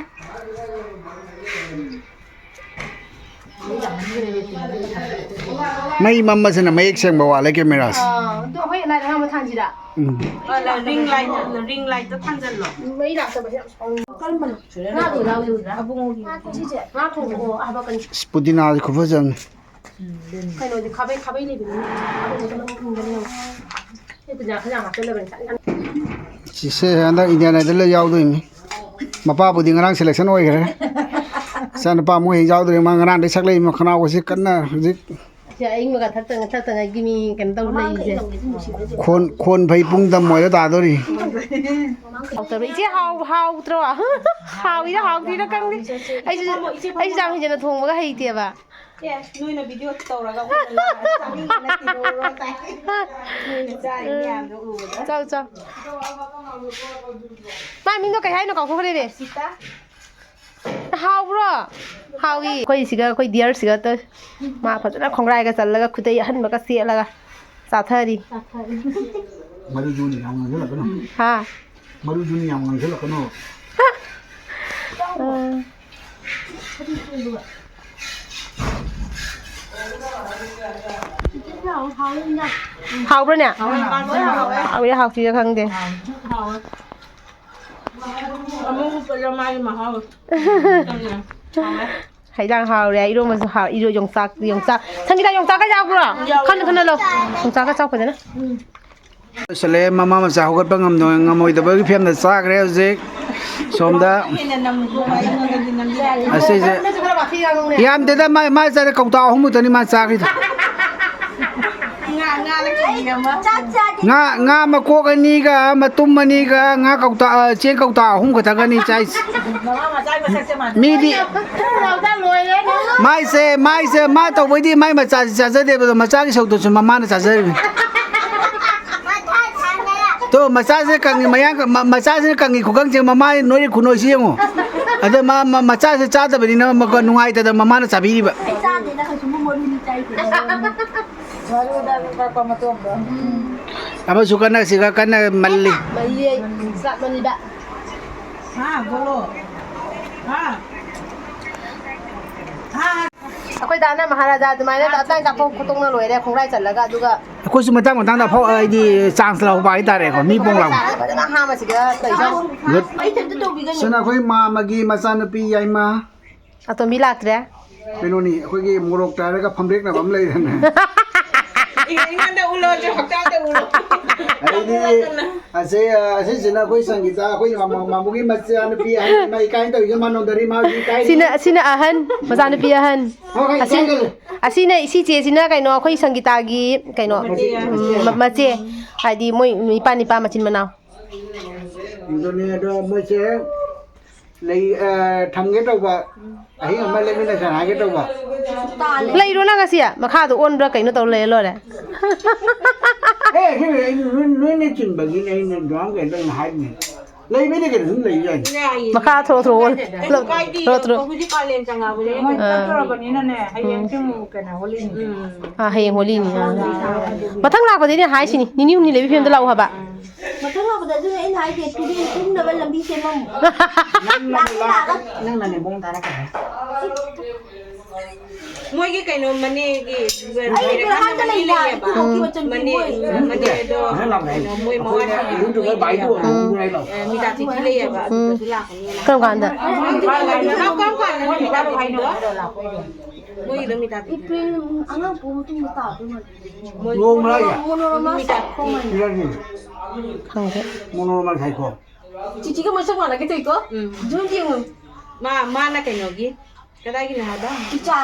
ꯃꯩ ꯃꯝꯕꯁꯤꯅ ꯃꯌꯦꯛ ꯁꯦꯡꯕ ꯋꯥꯠꯂꯦ ꯀꯦꯃꯦꯔꯥꯁꯦ꯫ ꯑꯥ, ꯑꯗꯣ ꯑꯩꯈꯣꯏ ꯂꯥꯏꯠ ꯑꯉꯥꯡꯕ ꯊꯥꯟꯁꯤꯔꯥ? ꯎꯝ꯫ ꯑ, ꯂ-, ring light, ring light-ꯇ ꯊꯥꯟꯖꯜꯂꯣ꯫ ꯃꯩ ꯂꯥꯛꯇꯕꯁꯦ ꯌꯥꯝ ꯁꯥꯎꯅꯤꯡꯉꯦ꯫ ꯀꯔꯝꯕꯅꯣ? ꯉꯥꯗꯣ ꯌꯥꯎꯗꯣꯏꯔꯥ? ꯑꯕꯨꯡꯉꯣꯒꯤ꯫ ꯁꯤꯁꯦ ꯉꯥ ꯊꯣꯡꯕ, ꯑꯣ, ꯍꯥꯞꯄꯛꯀꯅꯤ꯫ ꯑꯁ, ꯄꯨꯗꯤꯅꯥꯁꯦ ꯈꯨꯐꯖ ꯑꯃꯅꯤ꯫ ꯀꯩꯅꯣꯗꯤ ꯈꯥꯕꯩ, ꯈꯥꯕꯩ ꯂꯩꯕꯅꯤꯅ ꯑꯗꯨꯝꯕꯗ ꯑꯃꯨꯛ ꯊꯝꯒꯅꯤ ꯌꯦꯡꯉꯣ꯫ ꯑꯩ ꯄꯨꯖꯥ ꯈꯔ ꯌꯥꯝ ꯍꯥꯞꯆꯜꯂꯕꯅꯤ꯫ ꯁꯤꯁꯦ ꯍꯟꯗꯛ Indian Idol-ꯗ ꯌꯥꯎꯗꯣꯏꯅꯤ꯫ ꯃꯄꯥꯕꯨꯗꯤ ꯉꯔꯥꯡ selection ꯑꯣꯏꯈ꯭ꯔꯦ꯫ ꯏꯆꯥꯅꯨꯄꯥ ꯑꯃꯨꯛ ꯍꯦꯛ ꯌꯥꯎꯗꯣꯔꯦ꯫ ꯃꯥ ꯉꯔꯥꯡꯗꯩ ꯁꯛꯂꯛꯏ, ꯃꯈꯅꯥꯎꯒꯁꯤ ꯀꯟꯅ ꯍꯧꯖꯤꯛ ꯁꯤ ꯑꯏꯪꯕꯒ ꯊꯛꯇ-, ꯊꯛꯇꯉꯩꯒꯤ ꯃꯤ ꯀꯩꯅꯣ ꯇꯧ ꯂꯩꯔꯤꯁꯦ꯫ ꯈꯣꯟ, ꯈꯣꯟ ꯐꯩ ꯄꯨꯡ ꯇꯝ ꯑꯣꯏꯔ ꯇꯥꯗꯣꯔꯤ꯫ ꯍꯥꯎꯇꯕ꯭ꯔꯥ? ꯏꯆꯦ ꯍꯥꯎ-, ꯍꯥꯎꯇ꯭ꯔꯣ? ꯍꯥꯎꯏꯔ ꯍꯥꯎꯇ꯭ꯔꯤꯔ ꯈꯪꯗꯦ꯫ ꯑꯩꯁꯨ, ꯑꯩꯁꯨ ꯌꯥꯝ ꯍꯦꯟꯖꯟꯅ ꯊꯣꯡꯕꯒ ꯍꯩꯇꯦꯕ꯫ ꯑꯦ, ꯅꯣꯏꯅ ꯚꯤꯗꯤꯑꯣ ꯇꯧꯔꯒ ꯑꯩꯈꯣꯏꯅ ꯆꯥꯅꯤꯡꯕꯅ ꯀꯤꯂꯣ ꯇꯥꯏ꯫ ꯅꯣꯏꯅ ꯆꯥꯔꯤ ꯃꯌꯥꯝꯗꯣ ꯎꯕꯗ꯫ ꯆꯥꯎ, ꯆꯥꯎ꯫ ꯃꯥ ꯃꯤꯡꯗꯣ ꯀꯩ ꯍꯥꯏꯅꯣ? ꯀꯥꯎꯊꯣꯛꯈ꯭ꯔꯦꯅꯦ꯫ ꯁꯤꯇꯥ꯫ ꯍꯥꯎꯕ꯭ꯔꯣ? ꯍꯥꯎꯏ꯫ ꯑꯩꯈꯣꯏ ꯁꯤꯒ, ꯑꯩꯈꯣꯏ ꯗꯤꯌꯔꯁꯤꯒ ꯇꯧ-, ꯃꯥ ꯐꯖꯅ ꯈꯣꯡꯒ꯭ꯔꯥꯏꯒ ꯆꯜꯂꯒ ꯈꯨꯗꯩ ꯑꯍꯟꯕꯒ ꯁꯦꯠꯂꯒ ꯆꯥꯊꯔꯤ꯫ ꯃꯔꯨꯗꯨꯅꯤ ꯌꯥꯝ ꯉꯥꯡꯁꯤꯜꯂꯛꯀꯅꯨ꯫ ꯍꯥ? ꯃꯔꯨꯗꯨꯅꯤ ꯌꯥꯝ ꯉꯥꯡꯁꯤꯜꯂꯛꯀꯅꯨ꯫ ꯑꯥ꯫ ꯍꯥꯎꯕ꯭ꯔꯅꯦ? ꯍꯥꯎꯋꯦ, ꯍꯥꯎꯇ꯭ꯔꯤꯔ ꯈꯪꯗꯦ꯫ ꯑꯃꯨꯛ ꯃꯨꯛꯄꯗ ꯃꯥꯒꯤ ꯃꯍꯥꯎ꯫ ꯍꯩꯖꯥꯡ ꯍꯥꯎꯔꯦ, ꯏꯔꯣꯝꯕꯁꯨ ꯍꯥꯎ-, ꯏꯔꯣ-, ꯌꯣꯡꯆꯥꯛ, ꯌꯣꯡꯆꯥꯛ꯫ ꯁꯪꯒꯤꯇꯥ, ꯌꯣꯡꯆꯥꯛꯀ ꯌꯥꯎꯕ꯭ꯔꯣ? ꯌꯥꯎꯋꯦ꯫ ꯈꯜꯂꯨ, ꯈꯜꯂꯨ꯫ ꯌꯣꯡꯆꯥꯛꯀ ꯆꯥꯎ ꯐꯖꯅ꯫ ꯂꯣꯏꯁꯜꯂꯦ, ꯃꯃꯥ ꯃꯆꯥ ꯍꯧꯒꯠꯄ ꯉꯝꯗ-, ꯉꯝꯃꯣꯏꯗꯕꯒꯤ ꯐꯤꯕꯝꯗ ꯆꯥꯈ꯭ꯔꯦ ꯍꯧꯖꯤꯛ꯫ ꯁꯣꯝꯗ ꯍꯦꯟꯅ ꯅꯝꯃꯨꯀꯣ, ꯑꯩꯉꯣꯟꯗꯗꯤ ꯅꯝꯕ ꯌꯥꯗꯦ꯫ ꯑꯁꯤꯁꯦ ꯅꯪꯁꯨ ꯈꯔ ꯋꯥꯊꯤ ꯉꯥꯡꯉꯨꯅꯦ꯫ ꯌꯥꯝꯗꯦꯗ, ꯃꯥ, ꯃꯥ ꯆꯥꯔꯦ, ꯀꯧꯇꯥ ꯑꯍꯨꯝ ꯈꯛꯇꯅꯤ ꯃꯥ ꯆꯥꯈ꯭ꯔꯤꯗꯣ꯫ ꯉꯥ, ꯉꯥ ꯂꯩꯇ꯭ꯔꯗꯤ ꯑꯃ꯫ ꯉꯥ, ꯉꯥ ꯃꯀꯣꯛ ꯑꯅꯤꯒ, ꯃꯇꯨꯝ ꯑꯅꯤꯒ, ꯉꯥ ꯀꯧꯇꯥ, ꯑ, ꯆꯦꯡ ꯀꯧꯇꯥ ꯑꯍꯨꯝ ꯈꯛꯇꯒꯅꯤ ꯆꯥꯏꯁꯦ꯫ ꯃꯃꯥ ꯃꯆꯥꯒꯤ ꯃꯁꯛꯁꯦ ꯃꯥꯟꯅꯗꯦ꯫ ꯃꯤꯗꯤ ꯃꯥꯏꯁꯦ, ꯃꯥꯏꯁꯦ, ꯃꯥ ꯇꯧꯕꯩꯗꯤ ꯃꯥꯏ ꯃꯆꯥꯁꯤ ꯆꯥꯖꯗꯦꯕ, ꯑꯗꯣ ꯃꯆꯥꯒꯤ ꯁꯔꯨꯛꯇꯨꯁꯨ ꯃꯃꯥꯅ ꯆꯥꯖꯔꯤꯕꯅꯤ꯫ ꯇꯣ, ꯃꯆꯥꯁꯦ ꯀꯪꯉꯤ, ꯃꯌꯥꯡ ꯀ-, ꯃ-, ꯃꯆꯥꯁꯤꯅ ꯀꯪꯉꯤ ꯈꯨꯀꯪꯁꯦ, ꯃꯃꯥ ꯅꯣꯏꯔꯤ ꯈꯨꯅꯣꯏꯁꯤ ꯌꯦꯡꯉꯣ꯫ ꯑꯗ ꯃꯥ, ꯃ-, ꯃꯆꯥꯁꯦ ꯆꯥꯗꯕꯅꯤꯅ ꯃ-, ꯅꯨꯡꯉꯥꯏꯇꯗꯅ ꯃꯃꯥꯅ ꯆꯥꯕꯤꯔꯤꯕ꯫ ꯑꯩ ꯆꯥꯗꯦꯗ, ꯀꯩꯁꯨ ꯃꯔꯨꯅꯤ ꯆꯥꯏꯁꯦ꯫ ꯃꯔꯨꯗ ꯀꯛꯄ ꯃꯇꯣꯡꯗꯣ꯫ ꯑꯃꯁꯨ ꯀꯟꯅ ꯁꯤꯒ ꯀꯟꯅ ꯃꯜꯂꯤ꯫ ꯃꯜꯂꯤ, ꯆꯥꯛ ꯃꯜꯂꯤꯕ꯫ ꯍꯥ, ꯕꯣꯂꯣ꯫ ꯍꯥ꯫ ꯍꯥ꯫ ꯑꯩꯈꯣꯏ ꯗꯥꯅ ꯃꯍꯥꯔꯥꯖꯥ ꯑꯗꯨꯃꯥꯏꯅ ꯑꯇꯥꯡ ꯀꯥꯞꯊꯣꯛ ꯈꯣꯠꯇꯣꯛꯅ ꯂꯣꯏꯔꯦ, ꯈꯣꯡꯒ꯭ꯔꯥꯏ ꯆꯜꯂꯒ, ꯑꯗꯨꯒ ꯑꯩꯈꯣꯏꯁꯨ ꯃꯇꯥꯡ ꯃꯇꯥꯡꯗ ꯑꯐꯥꯎ, ꯍꯥꯏꯗꯤ, ꯆꯥꯟꯁ ꯂꯧꯕ ꯍꯥꯏꯇꯥꯔꯦꯀꯣ, ꯃꯤ ꯄꯣꯡ ꯂꯥꯎꯕ꯫ ꯐꯖꯅ ꯍꯥ ꯃꯁꯤꯗ ꯀꯩꯅꯣ꯫ ꯒꯨꯗ꯫ ꯑꯩ ꯏꯊꯟꯇ ꯇꯧꯕꯤꯒꯅꯤ꯫ ꯁꯤꯅ ꯑꯩꯈꯣꯏ ꯃꯥꯝꯃꯒꯤ ꯃꯆꯥꯅꯨꯄꯤ ꯌꯥꯏꯃ꯫ ꯑꯇꯣꯝꯕꯤ ꯂꯥꯛꯇ꯭ꯔꯦ꯫ ꯀꯩꯅꯣꯅꯤ, ꯑꯩꯈꯣꯏꯒꯤ ꯃꯣꯔꯣꯛ ꯇꯥꯔꯒ ꯐꯝꯕ꯭ꯔꯦꯛꯅꯕ ꯑꯃ ꯂꯩꯔꯦꯅꯦ꯫ ꯑꯦ, ꯑꯩꯉꯣꯟꯗ ꯎꯠꯂꯣꯁꯦ, ꯍꯛꯆꯥꯡꯗ ꯎꯠꯂꯣ꯫ ꯑꯗꯩꯗꯤ ꯑꯁꯤ, ꯑ, ꯑꯁꯤꯁꯤꯅ ꯑꯩꯈꯣꯏ ꯁꯪꯒꯤꯇꯥ, ꯑꯩꯈꯣꯏ ꯃꯥꯃꯣ-, ꯃꯥꯃꯣꯒꯤ ꯃꯆꯥꯅꯨꯄꯤ ꯑꯍꯟ, ꯃꯥ ꯏꯀꯥꯏꯅ ꯇꯧꯔꯤꯁꯦ ꯃꯥ ꯅꯣꯟꯗꯔꯤ, ꯃꯥ ꯍꯧꯖꯤꯛ ꯏꯀꯥꯏꯔꯤ꯫ ꯁꯤꯅ, ꯑꯁꯤꯅ ꯑꯍꯟ, ꯃꯆꯥꯅꯨꯄꯤ ꯑꯍꯟ꯫ ꯍꯣꯏ, ꯍꯣꯏ, ꯑꯁꯤ-, ꯏꯀꯥꯏꯒꯅꯨ꯫ ꯑꯁꯤꯅ ꯏꯆꯦ ꯆꯦꯁꯤꯅ ꯀꯩꯅꯣ, ꯑꯩꯈꯣꯏ ꯁꯪꯒꯤꯇꯥꯒꯤ ꯀꯩꯅꯣ, ꯃꯆꯦ, ꯎꯝ, ꯃꯆꯦ꯫ ꯃ-, ꯃꯆꯦ꯫ ꯍꯥꯏꯗꯤ ꯃꯣꯏ ꯅꯤꯄꯥ ꯅꯤꯄꯥ ꯃꯆꯤꯟ ꯃꯅꯥꯎ꯫ ꯑꯗꯨꯅꯦ, ꯑꯗꯣ ꯃꯣꯏꯁꯦ ꯂꯩ, ꯑ, ꯊꯝꯒꯦ ꯇꯧꯕ, ꯑꯍꯤꯡ ꯑꯃ ꯂꯩꯃꯤꯟꯅꯁꯦ ꯍꯥꯏꯒꯦ ꯇꯧꯕ꯫ ꯂꯩꯔꯣ ꯅꯪ ꯉꯁꯤ? ꯃꯈꯥꯗꯣ ꯑꯣꯟꯕ꯭ꯔꯥ ꯀꯩꯅꯣ ꯇꯧꯔ ꯂꯩꯔ ꯂꯣꯏꯔꯦ꯫ ꯑꯦ, ꯁꯤ ꯅꯣꯏ, ꯅꯣꯏꯅ ꯆꯤꯟꯕꯒꯤꯅꯦ ꯑꯩꯅ ꯑꯗꯨꯃꯥꯏꯅ ꯀꯩꯅꯣ ꯇꯧꯅ ꯍꯥꯏꯕꯅꯦ꯫ ꯂꯩꯕꯩꯗꯤ ꯀꯩꯅꯣ ꯑꯗꯨꯝ ꯂꯩ ꯌꯥꯏꯅꯦ꯫ ꯃꯈꯥ ꯊꯣꯛꯂꯛꯑꯣ, ꯊꯣꯛꯂꯛꯑꯣ, ꯊꯣꯛꯂꯛꯑꯣ, ꯊꯣꯛꯂꯛꯑꯣ꯫ ꯍꯧꯖꯤꯛ ꯀꯥꯂꯦꯟ ꯆꯪꯉꯛꯑꯕꯅꯤꯅ꯫ ꯃꯣꯏ ꯑꯥ꯫ ꯆꯠꯇꯣꯔꯕꯅꯤꯅꯅꯦ, ꯍꯌꯦꯡ ꯎꯝ꯫ ꯁꯤ ꯑꯃꯨꯛ ꯀꯩꯅꯣ ꯍꯣꯂꯤꯅꯤ꯫ ꯎꯝ꯫ ꯑꯥ, ꯍꯌꯦꯡ ꯍꯣꯂꯤꯅꯤ꯫ ꯑꯥ꯫ ꯃꯊꯪ ꯂꯥꯛꯄꯗꯩꯅꯦ ꯍꯥꯏꯁꯤꯅꯤ, ꯅꯤꯅꯤ ꯍꯨꯝꯅꯤ ꯂꯩꯕꯤ ꯐꯤꯕꯝꯗ ꯂꯥꯛꯑꯣ ꯍꯥꯏꯕ꯫ ꯃꯊꯪ ꯂꯥꯛꯄꯗ ꯑꯗꯨꯅꯦ ꯑꯩꯅ ꯍꯥꯏꯁꯦ, ꯇꯨꯔꯦꯟ ꯀꯨꯝꯅꯕ ꯂꯝꯕꯤ ꯁꯦꯝꯃꯝꯃꯨ꯫ ꯅꯪꯅ ꯂꯥꯛꯑꯒ ꯅꯪꯅꯅꯦ ꯃꯑꯣꯡ ꯇꯥꯔꯛꯀꯅꯤ꯫ ꯃꯣꯏꯒꯤ ꯀꯩꯅꯣ ꯃꯅꯦꯒꯤ ꯑꯩ ꯂꯩꯔꯀꯥꯟꯗ ꯀꯔꯥꯏꯗ ꯃꯅꯦ ꯂꯩꯕ? ꯂꯩꯌꯦꯕ꯫ ꯎꯝ꯫ ꯃꯅꯦ, ꯃꯅꯦꯗꯣ ꯀꯩꯅꯣ ꯃꯣꯏ ꯃꯋꯥ ꯌꯨꯝꯗꯨꯒ ꯕꯥꯏꯗꯣ ꯂꯩꯌꯦꯕ꯫ ꯎꯝ꯫ ꯑꯦ, ꯃꯤꯗꯥ ꯇꯤꯊꯤ ꯂꯩꯌꯦꯕ꯫ ꯎꯝ꯫ ꯑꯗꯨꯗꯁꯨ ꯂꯥꯛꯀꯅꯤ꯫ ꯀꯔꯝ ꯀꯥꯟꯗ? ꯀꯔꯝ ꯀꯥꯟꯗꯅꯣ ꯃꯤꯗꯥ ꯇꯤꯊꯤꯗꯣ? ꯃꯣꯏꯒꯤꯗꯣ ꯃꯤꯗꯥ ꯇꯤꯊꯤ꯫ ꯑꯦꯄ꯭ꯔꯤꯜ ꯑꯉꯥꯡ ꯄꯣꯛꯑ ꯃꯇꯨꯡꯗ ꯇꯥꯗꯣꯏ ꯃꯥꯜꯂꯦ꯫ ꯃꯣꯏ ꯃꯣꯅꯣꯔꯃꯥ ꯍꯥꯏꯁꯦ? ꯃꯣꯅꯣꯔꯃꯥ ꯃꯤꯗꯥ ꯁꯥꯏꯈꯣꯝ ꯍꯥꯏꯅ꯫ ꯈꯪꯗꯦ꯫ ꯃꯣꯅꯣꯔꯃꯥ ꯁꯥꯏꯈꯣꯝ꯫ ꯆꯤꯆꯤꯒ ꯃꯣꯏ ꯆꯞ ꯃꯥꯟꯅꯒꯦ ꯇꯧꯏꯀꯣ꯫ ꯎꯝ꯫ ꯖꯨꯟ ꯌꯦꯡꯉꯨ꯫ ꯃꯥ, ꯃꯥꯅ ꯀꯩꯅꯣꯒꯤ, ꯀꯗꯥꯏꯒꯤꯅꯣ ꯍꯥꯏꯕ? ꯏꯆꯥ꯫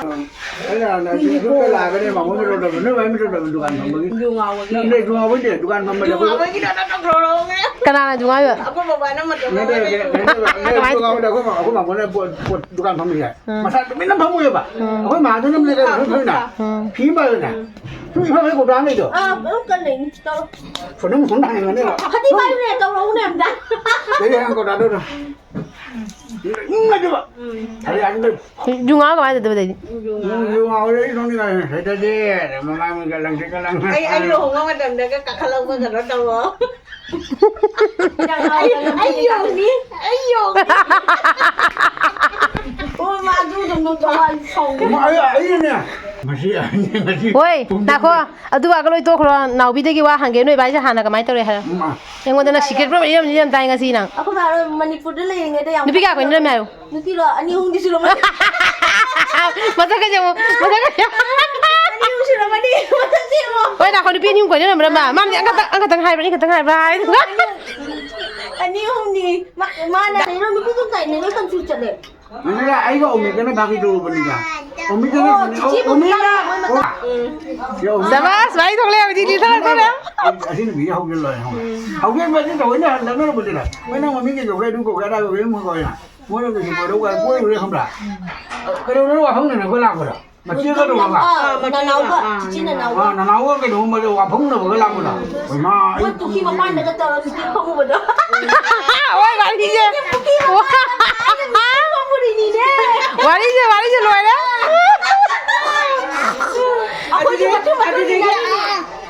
ꯑꯩꯅ ꯍꯥꯟꯅ ꯌꯨꯝꯗ ꯂꯥꯛꯑꯒꯅꯦ ꯃꯥꯃꯣ ꯃꯤꯔꯣꯗꯝꯗ, ꯅꯣꯏ ꯃꯥꯏ ꯃꯤꯔꯣꯗꯝꯗ ꯗꯨꯀꯥꯟ ꯐꯝꯕꯒꯤ꯫ ꯌꯨ ꯉꯥꯎꯕꯒꯤ꯫ ꯅꯪ ꯂꯩ, ꯌꯨ ꯉꯥꯎꯕꯩꯗꯤ ꯗꯨꯀꯥꯟ ꯐꯝꯕꯗ ꯌꯨ ꯑꯩꯈꯣꯏ ꯉꯥꯎꯕꯒꯤ ꯅꯠꯇ꯭ꯔꯣ ꯂꯧꯔꯛꯑꯣ? ꯀꯅꯥꯅ ꯌꯨ ꯉꯥꯎꯕ? ꯑꯩꯈꯣꯏ ꯕꯕꯥꯅ ꯃꯇꯝ ꯅꯠꯇꯦ, ꯅꯠꯇꯦ, ꯅꯠꯇꯦ, ꯅꯠꯇꯦ, ꯌꯨ ꯉꯥꯎꯕꯗ ꯑꯩꯈꯣꯏ ꯃꯥ-, ꯑꯩꯈꯣꯏ ꯃꯥꯃꯣꯅ ꯄꯣꯠ, ꯄꯣꯠ ꯗꯨꯀꯥꯟ ꯐꯝꯃꯤ ꯍꯥꯏ꯫ ꯎꯝ꯫ ꯃꯁꯥ ꯇꯨꯃꯤꯟꯅ ꯐꯝꯃꯨꯏꯕ꯫ ꯎꯝ꯫ ꯑꯩꯈꯣꯏ ꯃꯥꯗꯨꯅ ꯂꯩꯔꯒ ꯐꯝꯃꯤꯅ꯫ ꯎꯝ꯫ ꯐꯤ ꯑꯃ ꯄꯥꯏꯕꯅꯦ꯫ ꯁꯨꯝ ꯏꯐꯝ ꯍꯦꯛ ꯀꯧꯇꯥ ꯑꯃ ꯂꯩꯗꯣ꯫ ꯑꯥ, ꯑꯗꯨꯝ ꯀꯟ ꯂꯩꯅꯤ꯫ ꯇꯧꯔꯣ꯫ ꯐꯣꯟ ꯑꯃ ꯐꯣꯟ ꯍꯥꯡꯉꯤꯕꯅꯦꯕ꯫ ꯐꯗꯤ ꯄꯥꯏꯕꯅꯦ, ꯇꯧꯔꯛꯎꯅꯦ ꯑꯝꯇ꯫ ꯂꯩ ꯍꯥꯡ ꯀꯧꯇꯥꯗꯣ ꯑꯗꯨꯝ꯫ ꯎꯝ, ꯑꯗꯨꯒ꯫ ꯎꯝ꯫ ꯐꯔꯦ, ꯑꯗꯨ ꯌꯨ ꯉꯥꯎꯔ ꯀꯃꯥꯏꯅ ꯇꯧꯗꯣꯏꯕ ꯑꯗꯩꯗꯤ? ꯌꯨ ꯉꯥꯎꯔ ꯑꯩ ꯅꯣꯛꯅꯤꯡꯉꯥꯏ ꯂꯩꯇꯗꯤ, ꯃꯃꯥꯡꯒ ꯂꯪꯇ꯭ꯔꯤꯛꯀ ꯂꯪꯉ꯫ ꯑꯩ, ꯑꯩ ꯂꯨꯍꯣꯡꯕ ꯃꯇꯝꯗꯒ ꯀꯥꯈꯠꯂꯛꯄ ꯀꯩꯅꯣ ꯇꯧꯔꯣ꯫ ꯑꯩ, ꯑꯩ ꯌꯣꯡꯅꯤ, ꯑꯩ ꯌꯣꯡꯅꯤ꯫ ꯑꯣ, ꯃꯥ ꯑꯗꯨꯗꯣ ꯅꯣꯛꯊꯣꯛꯑ ꯁꯥꯎꯅꯤ꯫ ꯑꯩ, ꯑꯩꯅꯅꯦ, ꯃꯁꯤ, ꯃꯁꯤ ꯍꯣꯏ, ꯄꯨꯡ ꯉꯥꯏꯈꯣ꯫ ꯑꯗꯨ ꯋꯥꯒ ꯂꯣꯏ ꯇꯣꯛꯈ꯭ꯔꯣ꯫ ꯅꯥꯎꯕꯤꯗꯒꯤ ꯋꯥ ꯍꯪꯒꯦ, ꯅꯣꯏ ꯏꯕꯥꯏꯁꯦ ꯍꯥꯟꯅ ꯀꯃꯥꯏꯅ ꯇꯧꯔꯦ ꯍꯥꯏꯔꯣ? ꯎꯝ, ꯑꯥ꯫ ꯑꯩꯉꯣꯟꯗ ꯅꯪ ꯁꯤꯀ꯭ꯔꯦꯠ ꯄꯨꯔꯥ ꯏꯔꯝ ꯏꯔꯝ ꯇꯥꯏ ꯉꯁꯤ ꯅꯪ꯫ ꯑꯩꯈꯣꯏ ꯃꯥ ꯍꯣꯏ ꯃꯅꯤꯄꯨꯔꯗ ꯂꯩꯔꯤꯉꯩꯗ ꯌꯥꯝ ꯅꯨꯄꯤ ꯀꯌꯥ ꯀꯣꯏꯅꯔꯝꯃꯦ ꯍꯥꯏꯌꯨ? ꯅꯨꯄꯤꯔꯣ? ꯑꯅꯤ ꯑꯍꯨꯝꯗꯤ ꯁꯨꯔꯝꯃꯅꯤ꯫ ꯃꯁꯛꯀꯁꯦ ꯌꯦꯡꯉꯣ, ꯃꯁꯛꯀꯁꯦ ꯌꯦꯡꯉꯣ꯫ ꯑꯅꯤ ꯑꯍꯨꯝ ꯁꯨꯔꯝꯃꯅꯤ, ꯃꯁꯛꯁꯦ ꯌꯦꯡꯉꯣ꯫ ꯍꯣꯏ, ꯅꯥꯈꯣ ꯅꯨꯄꯤ ꯑꯅꯤ ꯑꯍꯨꯝ ꯀꯣꯏꯅꯔꯝꯕ꯭ꯔꯥ ꯃꯥ? ꯃꯥꯅꯗꯤ ꯑꯪꯀꯛꯇꯪ, ꯑꯪꯀꯛꯇꯪ ꯍꯥꯏꯕ꯭ꯔꯥ, ꯑꯅꯤ ꯑꯍꯨꯝ-, ꯑꯅꯤ ꯑꯍꯨꯝꯅꯤ꯫ ꯃꯥ-, ꯃꯥꯅ ꯀꯩꯅꯣ ꯅꯨꯄꯤ ꯑꯗꯨꯝ ꯀꯥꯏꯅ ꯂꯣꯏ confuse ꯆꯠꯂꯦ꯫ ꯅꯪꯅ ꯑꯩꯒ ꯑꯣꯃꯤꯒꯅ ꯐꯥꯒꯤ ꯇꯧꯔꯨꯕꯅꯤꯗ꯫ ꯑꯣꯃꯤꯒꯅ ꯑꯣ, ꯆꯤꯆꯦꯕꯨ ꯑꯣꯃꯤꯒꯅ ꯌꯥꯝ ꯃꯣꯏ ꯃꯇꯝ-, ꯑꯣ, ꯎꯝ꯫ ꯌꯥ, ꯑꯣꯃꯤ-, ꯆꯕꯥꯁ, ꯋꯥꯔꯤ ꯊꯣꯛꯂꯦ ꯍꯧꯖꯤꯛꯇꯤ ꯊꯣꯛꯂꯦ, ꯊꯣꯛꯂꯦ꯫ ꯑꯩ ꯑꯁꯤ ꯅꯨꯄꯤꯁꯦ ꯍꯧꯖꯤꯜꯂꯣꯏ ꯍꯧꯔꯦ꯫ ꯍꯧꯖꯤꯛ ꯃꯁꯤ ꯇꯧꯕꯩꯅꯦ ꯅꯪꯅ ꯂꯧꯕꯗꯨꯅ꯫ ꯃꯣꯏꯅ ꯃꯃꯤꯡ ꯀꯩ ꯀꯧꯒꯦ, ꯑꯗꯨ ꯀꯧꯒꯦ, ꯑꯗꯥ ꯀꯧꯒꯦ, ꯑꯃꯨꯛ ꯀꯧꯒꯦ꯫ ꯃꯣꯏꯅ ꯀꯩꯁꯨ ꯀꯣꯏꯔꯧ ꯀꯣꯏꯔꯨꯔꯦ ꯈꯪꯕ꯭ꯔꯥ? ꯀꯩꯗꯧꯅꯣ ꯋꯥꯐꯝꯅꯦ ꯅꯈꯣꯏ ꯂꯥꯛꯄꯗꯣ? ꯃꯆꯦꯒ ꯇꯧꯔꯒ? ꯑꯥ, ꯅꯅꯥꯎꯒ, ꯑꯥ, ꯆꯤꯆꯦ ꯅꯅꯥꯎꯒ꯫ ꯑꯥ, ꯅꯅꯥꯎꯒ ꯀꯩꯅꯣꯒꯨꯝꯕꯗ ꯋꯥꯐꯝꯅꯕꯒ ꯂꯥꯛꯄꯗꯣ? ꯍꯣꯏ, ꯃꯥ, ꯑꯩ ꯃꯣꯏ ꯄꯨꯈ꯭ꯔꯤ ꯃꯄꯥꯟꯗꯒ ꯇꯧꯔꯒ ꯃꯤꯆꯦ ꯐꯝꯃꯨꯕꯗꯣ꯫ ꯍꯣꯏ, ꯋꯥꯔꯤꯁꯦ꯫ ꯄꯨꯈ꯭ꯔꯤ ꯃꯄꯥꯟꯗꯒ ꯑꯩꯅ ꯃꯤꯆꯦ ꯐꯝꯃꯨꯔꯤꯅꯤꯅꯦ꯫ ꯋꯥꯔꯤꯁꯦ, ꯋꯥꯔꯤꯁꯦ ꯂꯣꯏꯔꯦ꯫ ꯑꯩꯈꯣꯏꯁꯨ ꯑꯗꯨꯗꯤ, ꯃꯇꯨꯡ ꯃꯇꯨꯡ ꯑꯗꯨꯗꯒꯤ, ꯏꯟꯅꯔꯤꯅꯦ꯫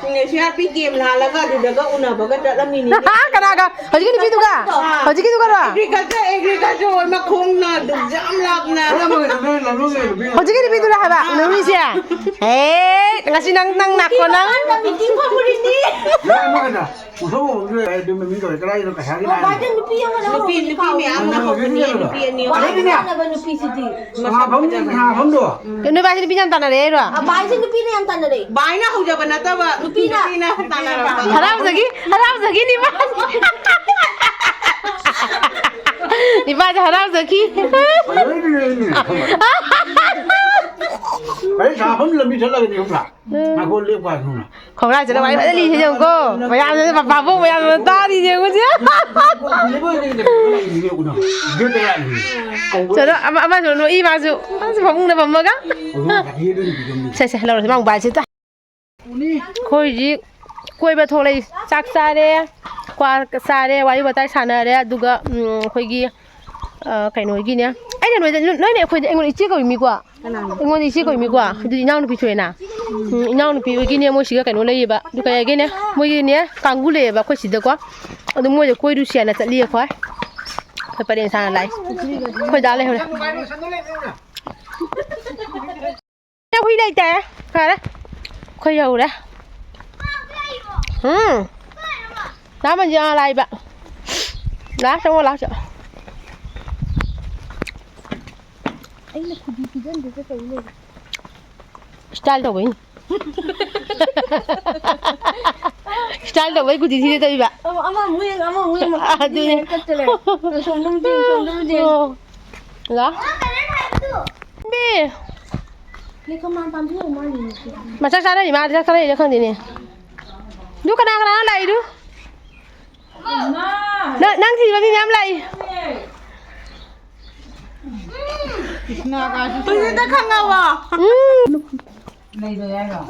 ꯑꯥ, ꯁꯤ ꯑꯥꯔ ꯄꯤ ꯀꯦꯝ ꯂꯥꯜꯂꯒ ꯑꯗꯨꯗꯒ ꯎꯅꯕꯒ ꯆꯠꯂꯝꯃꯤꯅꯤꯅꯦ꯫ ꯀꯅꯥꯒ? ꯍꯧꯖꯤꯛꯀꯤ ꯅꯨꯄꯤꯗꯨꯒ? ꯑꯥ꯫ ꯍꯧꯖꯤꯛꯀꯤꯗꯨꯒꯔꯣ? ꯑꯦꯒ꯭ꯔꯤꯀꯜꯆꯔ, ꯑꯦꯒ꯭ꯔꯤꯀꯜꯆꯔ ꯍꯣꯏ ꯃꯈꯣꯡꯅ ꯑꯗꯨꯛ ꯌꯥꯝ ꯂꯥꯞꯅ꯫ ꯍꯧꯖꯤꯛꯀꯤ ꯅꯨꯄꯤꯗꯨꯔ ꯍꯥꯏꯕ ꯎꯅꯔꯨꯏꯁꯦ? ꯍꯦ, ꯉꯁꯤ ꯅꯪ, ꯅꯪ ꯅꯥꯀꯣ ꯅꯪ꯫ ꯃꯄꯥꯟꯗ ꯃꯤꯇꯤꯡ ꯐꯝꯃꯨꯔꯤꯅꯤ꯫ ꯃꯨꯁꯧ ꯍꯧꯕꯁꯨ ꯌꯥꯏ, ꯑꯗꯨ ꯃꯃꯤꯡ ꯀꯧꯔꯦ, ꯀꯗꯥꯏꯗꯅꯣ ꯀꯩꯁꯥꯒꯤ ꯑꯣ, ꯅꯥꯏꯅꯣ? ꯚꯥꯏ, ꯅꯨꯄꯤ ꯑꯃ ꯅꯨꯄꯤ, ꯂꯧꯔꯨꯕꯅꯤ ꯅꯨꯄꯤ ꯀꯥꯎꯔꯦ꯫ ꯃꯌꯥꯝꯅ ꯍꯧꯕꯅꯤ, ꯅꯨꯄꯤ ꯑꯅꯤ ꯑꯍꯨꯝ꯫ ꯑꯗꯩꯗꯤꯅꯦ, ꯃꯁꯛ ꯐꯖꯕ ꯅꯨꯄꯤꯁꯤꯗꯤ꯫ ꯃꯁꯛ ꯐꯖꯕ꯫ ꯅꯨꯄꯥꯁꯦ ꯅꯨꯄꯤ ꯌꯥꯝ ꯇꯥꯟꯅꯔꯦ ꯍꯥꯏꯔꯣ? ꯑ, ꯚꯥꯏꯁꯦ ꯅꯨꯄꯤꯅ ꯌꯥꯝ ꯇꯥꯟꯅꯔꯦ꯫ ꯚꯥꯏꯅ ꯍꯧꯖꯕ ꯅꯠꯇꯕ, ꯅꯨꯄꯤꯅ꯫ ꯅꯨꯄꯤꯅ ꯇꯥꯟꯅꯔꯛꯄ꯫ ꯍꯔꯥꯎꯖꯈꯤ, ꯍꯔꯥꯎꯖꯈꯤꯅꯤ ꯃꯥ꯫ ꯏꯄꯥꯁꯦ ꯍꯔꯥꯎꯖꯈꯤ꯫ ꯑꯩ ꯁꯥꯐꯝ ꯂꯝꯕꯤ ꯆꯠꯂꯒꯅꯤ ꯈꯪꯕ꯭ꯔꯥ? ꯉꯥꯏꯈꯣ, ꯂꯦꯞꯄ ꯍꯥꯏꯈꯣ꯫ ꯈꯣꯡꯒ꯭ꯔꯥꯏꯁꯤꯗ ꯋꯥꯔꯤ ꯐꯖꯅ ꯂꯤꯁꯦ ꯌꯦꯡꯉꯨꯀꯣ꯫ ꯃꯌꯥꯝꯁꯤꯅ ꯄꯥꯕꯨꯡ ꯃꯌꯥꯝꯅ ꯇꯥꯔꯤꯁꯦ ꯌꯦꯡꯉꯨꯁꯦ꯫ ꯆꯠꯂꯣ, ꯑꯃ, ꯑꯃꯁꯨ ꯅꯣꯛꯏ ꯃꯥꯁꯨ꯫ ꯃꯥꯁꯨ ꯐꯃꯨꯡꯗ ꯐꯝꯃꯒ꯫ ꯁꯦ, ꯁꯦ, ꯂꯧꯔꯁꯤ ꯃꯥ ꯃꯣꯕꯥꯏꯜꯁꯦ ꯇ-, ꯑꯩꯈꯣꯏ ꯍꯧꯖꯤꯛ ꯀꯣꯏꯕ ꯊꯣꯛꯂꯛꯏ꯫ ꯆꯥꯛ ꯆꯥꯔꯦ, ꯀ꯭ꯋꯥ ꯆꯥꯔꯦ, ꯋꯥꯔꯤ ꯋꯥꯇꯥꯏ ꯁꯥꯟꯅꯔꯦ, ꯑꯗꯨꯒ, ꯎꯝ, ꯑꯩꯈꯣꯏꯒꯤ, ꯑ, ꯀꯩꯅꯣꯒꯤꯅꯦ꯫ ꯑꯩꯅ ꯅꯣꯏꯗ, ꯅꯣꯏꯅ ꯑꯩꯈꯣꯏꯗ, ꯑꯩꯉꯣꯟꯗ ꯏꯆꯦ ꯀꯧꯏ ꯃꯤꯀꯣ? ꯀꯅꯥꯅꯣ? ꯑꯩꯉꯣꯟꯗ ꯏꯆꯦ ꯀꯧꯏ ꯃꯤꯀꯣ? ꯑꯗꯨꯗꯤ ꯏꯅꯥꯎꯅꯨꯄꯤ ꯊꯣꯛꯑꯦꯅ? ꯎꯝ, ꯏꯅꯥꯎꯅꯨꯄꯤ ꯍꯣꯏꯒꯤꯅꯦ, ꯃꯣꯏ ꯁꯤꯒ ꯀꯩꯅꯣ ꯂꯩꯌꯦꯕ꯫ ꯑꯗꯨ ꯀꯩ ꯍꯥꯏꯒꯦꯅꯦ? ꯃꯣꯏꯒꯤꯅꯦ, ꯀꯥꯡꯕꯨ ꯂꯩꯌꯦꯕ ꯑꯩꯈꯣꯏ ꯁꯤꯗꯀꯣ꯫ ꯑꯗꯨ ꯃꯣꯏꯗ ꯀꯣꯏꯔꯨꯁꯦꯅ ꯆꯠꯂꯤ ꯑꯩꯈꯣꯏ꯫ ꯑꯩꯈꯣꯏ ꯄꯔꯦꯡ ꯁꯥꯅ ꯂꯥꯛꯏ꯫ ꯑꯩꯈꯣꯏ ꯗꯥ ꯂꯩꯍꯧꯔꯦ꯫ ꯍꯨꯏ ꯂꯩꯇꯦ꯫ ꯐꯔꯦ꯫ ꯑꯩꯈꯣꯏ ꯌꯧꯔꯦ꯫ ꯎꯝ꯫ ꯂꯥꯛꯑꯣ, ꯃꯟꯖꯤ, ꯑꯥ, ꯂꯥꯛꯏꯕ꯫ ꯂꯥꯛꯑꯣ, ꯆꯪꯉꯣ, ꯂꯥꯛꯑꯣ, ꯆꯪꯉꯣ꯫ ꯑꯩꯅ ꯈꯨꯗꯤ ꯄꯤꯖꯟꯗꯣꯏꯁꯦ ꯀꯩ ꯂꯩꯔꯦ? ꯏꯁꯇꯥꯏꯜ ꯇꯧꯕꯩꯅꯤ꯫ ꯏꯁꯇꯥꯏꯜ ꯇꯧꯕꯩ ꯈꯨꯗꯤ ꯊꯤꯗ ꯇꯧꯏꯕ꯫ ꯑꯃ, ꯑꯃ ꯑꯃꯨꯛ ꯌꯦꯡ, ꯑꯃ ꯑꯃꯨꯛ ꯌꯦꯡ, ꯑꯗꯨꯅꯦ꯫ ꯌꯦꯡ ꯆꯠꯇ ꯂꯩꯔꯦ꯫ ꯑꯁꯣꯝꯗ ꯑꯃꯨꯛ ꯌꯦꯡ, ꯑꯁꯣꯝꯗ ꯑꯃꯨꯛ ꯌꯦꯡ꯫ ꯑꯣ꯫ ꯍꯜꯂꯣ? ꯕꯤ꯫ ꯃꯆꯥ ꯆꯥꯅꯔꯤ, ꯃꯥꯗꯤ ꯆꯥꯛ ꯆꯥꯅꯔꯤꯔ ꯈꯪꯗꯦꯅꯦ꯫ ꯑꯗꯨ ꯀꯅꯥ ꯀꯅꯥ ꯂꯥꯛꯏꯗꯨ? ꯅꯪ, ꯅꯪ ꯊꯤꯕ ꯃꯤ ꯃꯌꯥꯝ ꯂꯥꯛꯏ꯫ ꯍꯧꯖꯤꯛꯇ ꯈꯪꯉꯕꯣ? ꯎꯝ꯫ ꯂꯩꯔꯣꯏ ꯍꯥꯏꯔꯣ?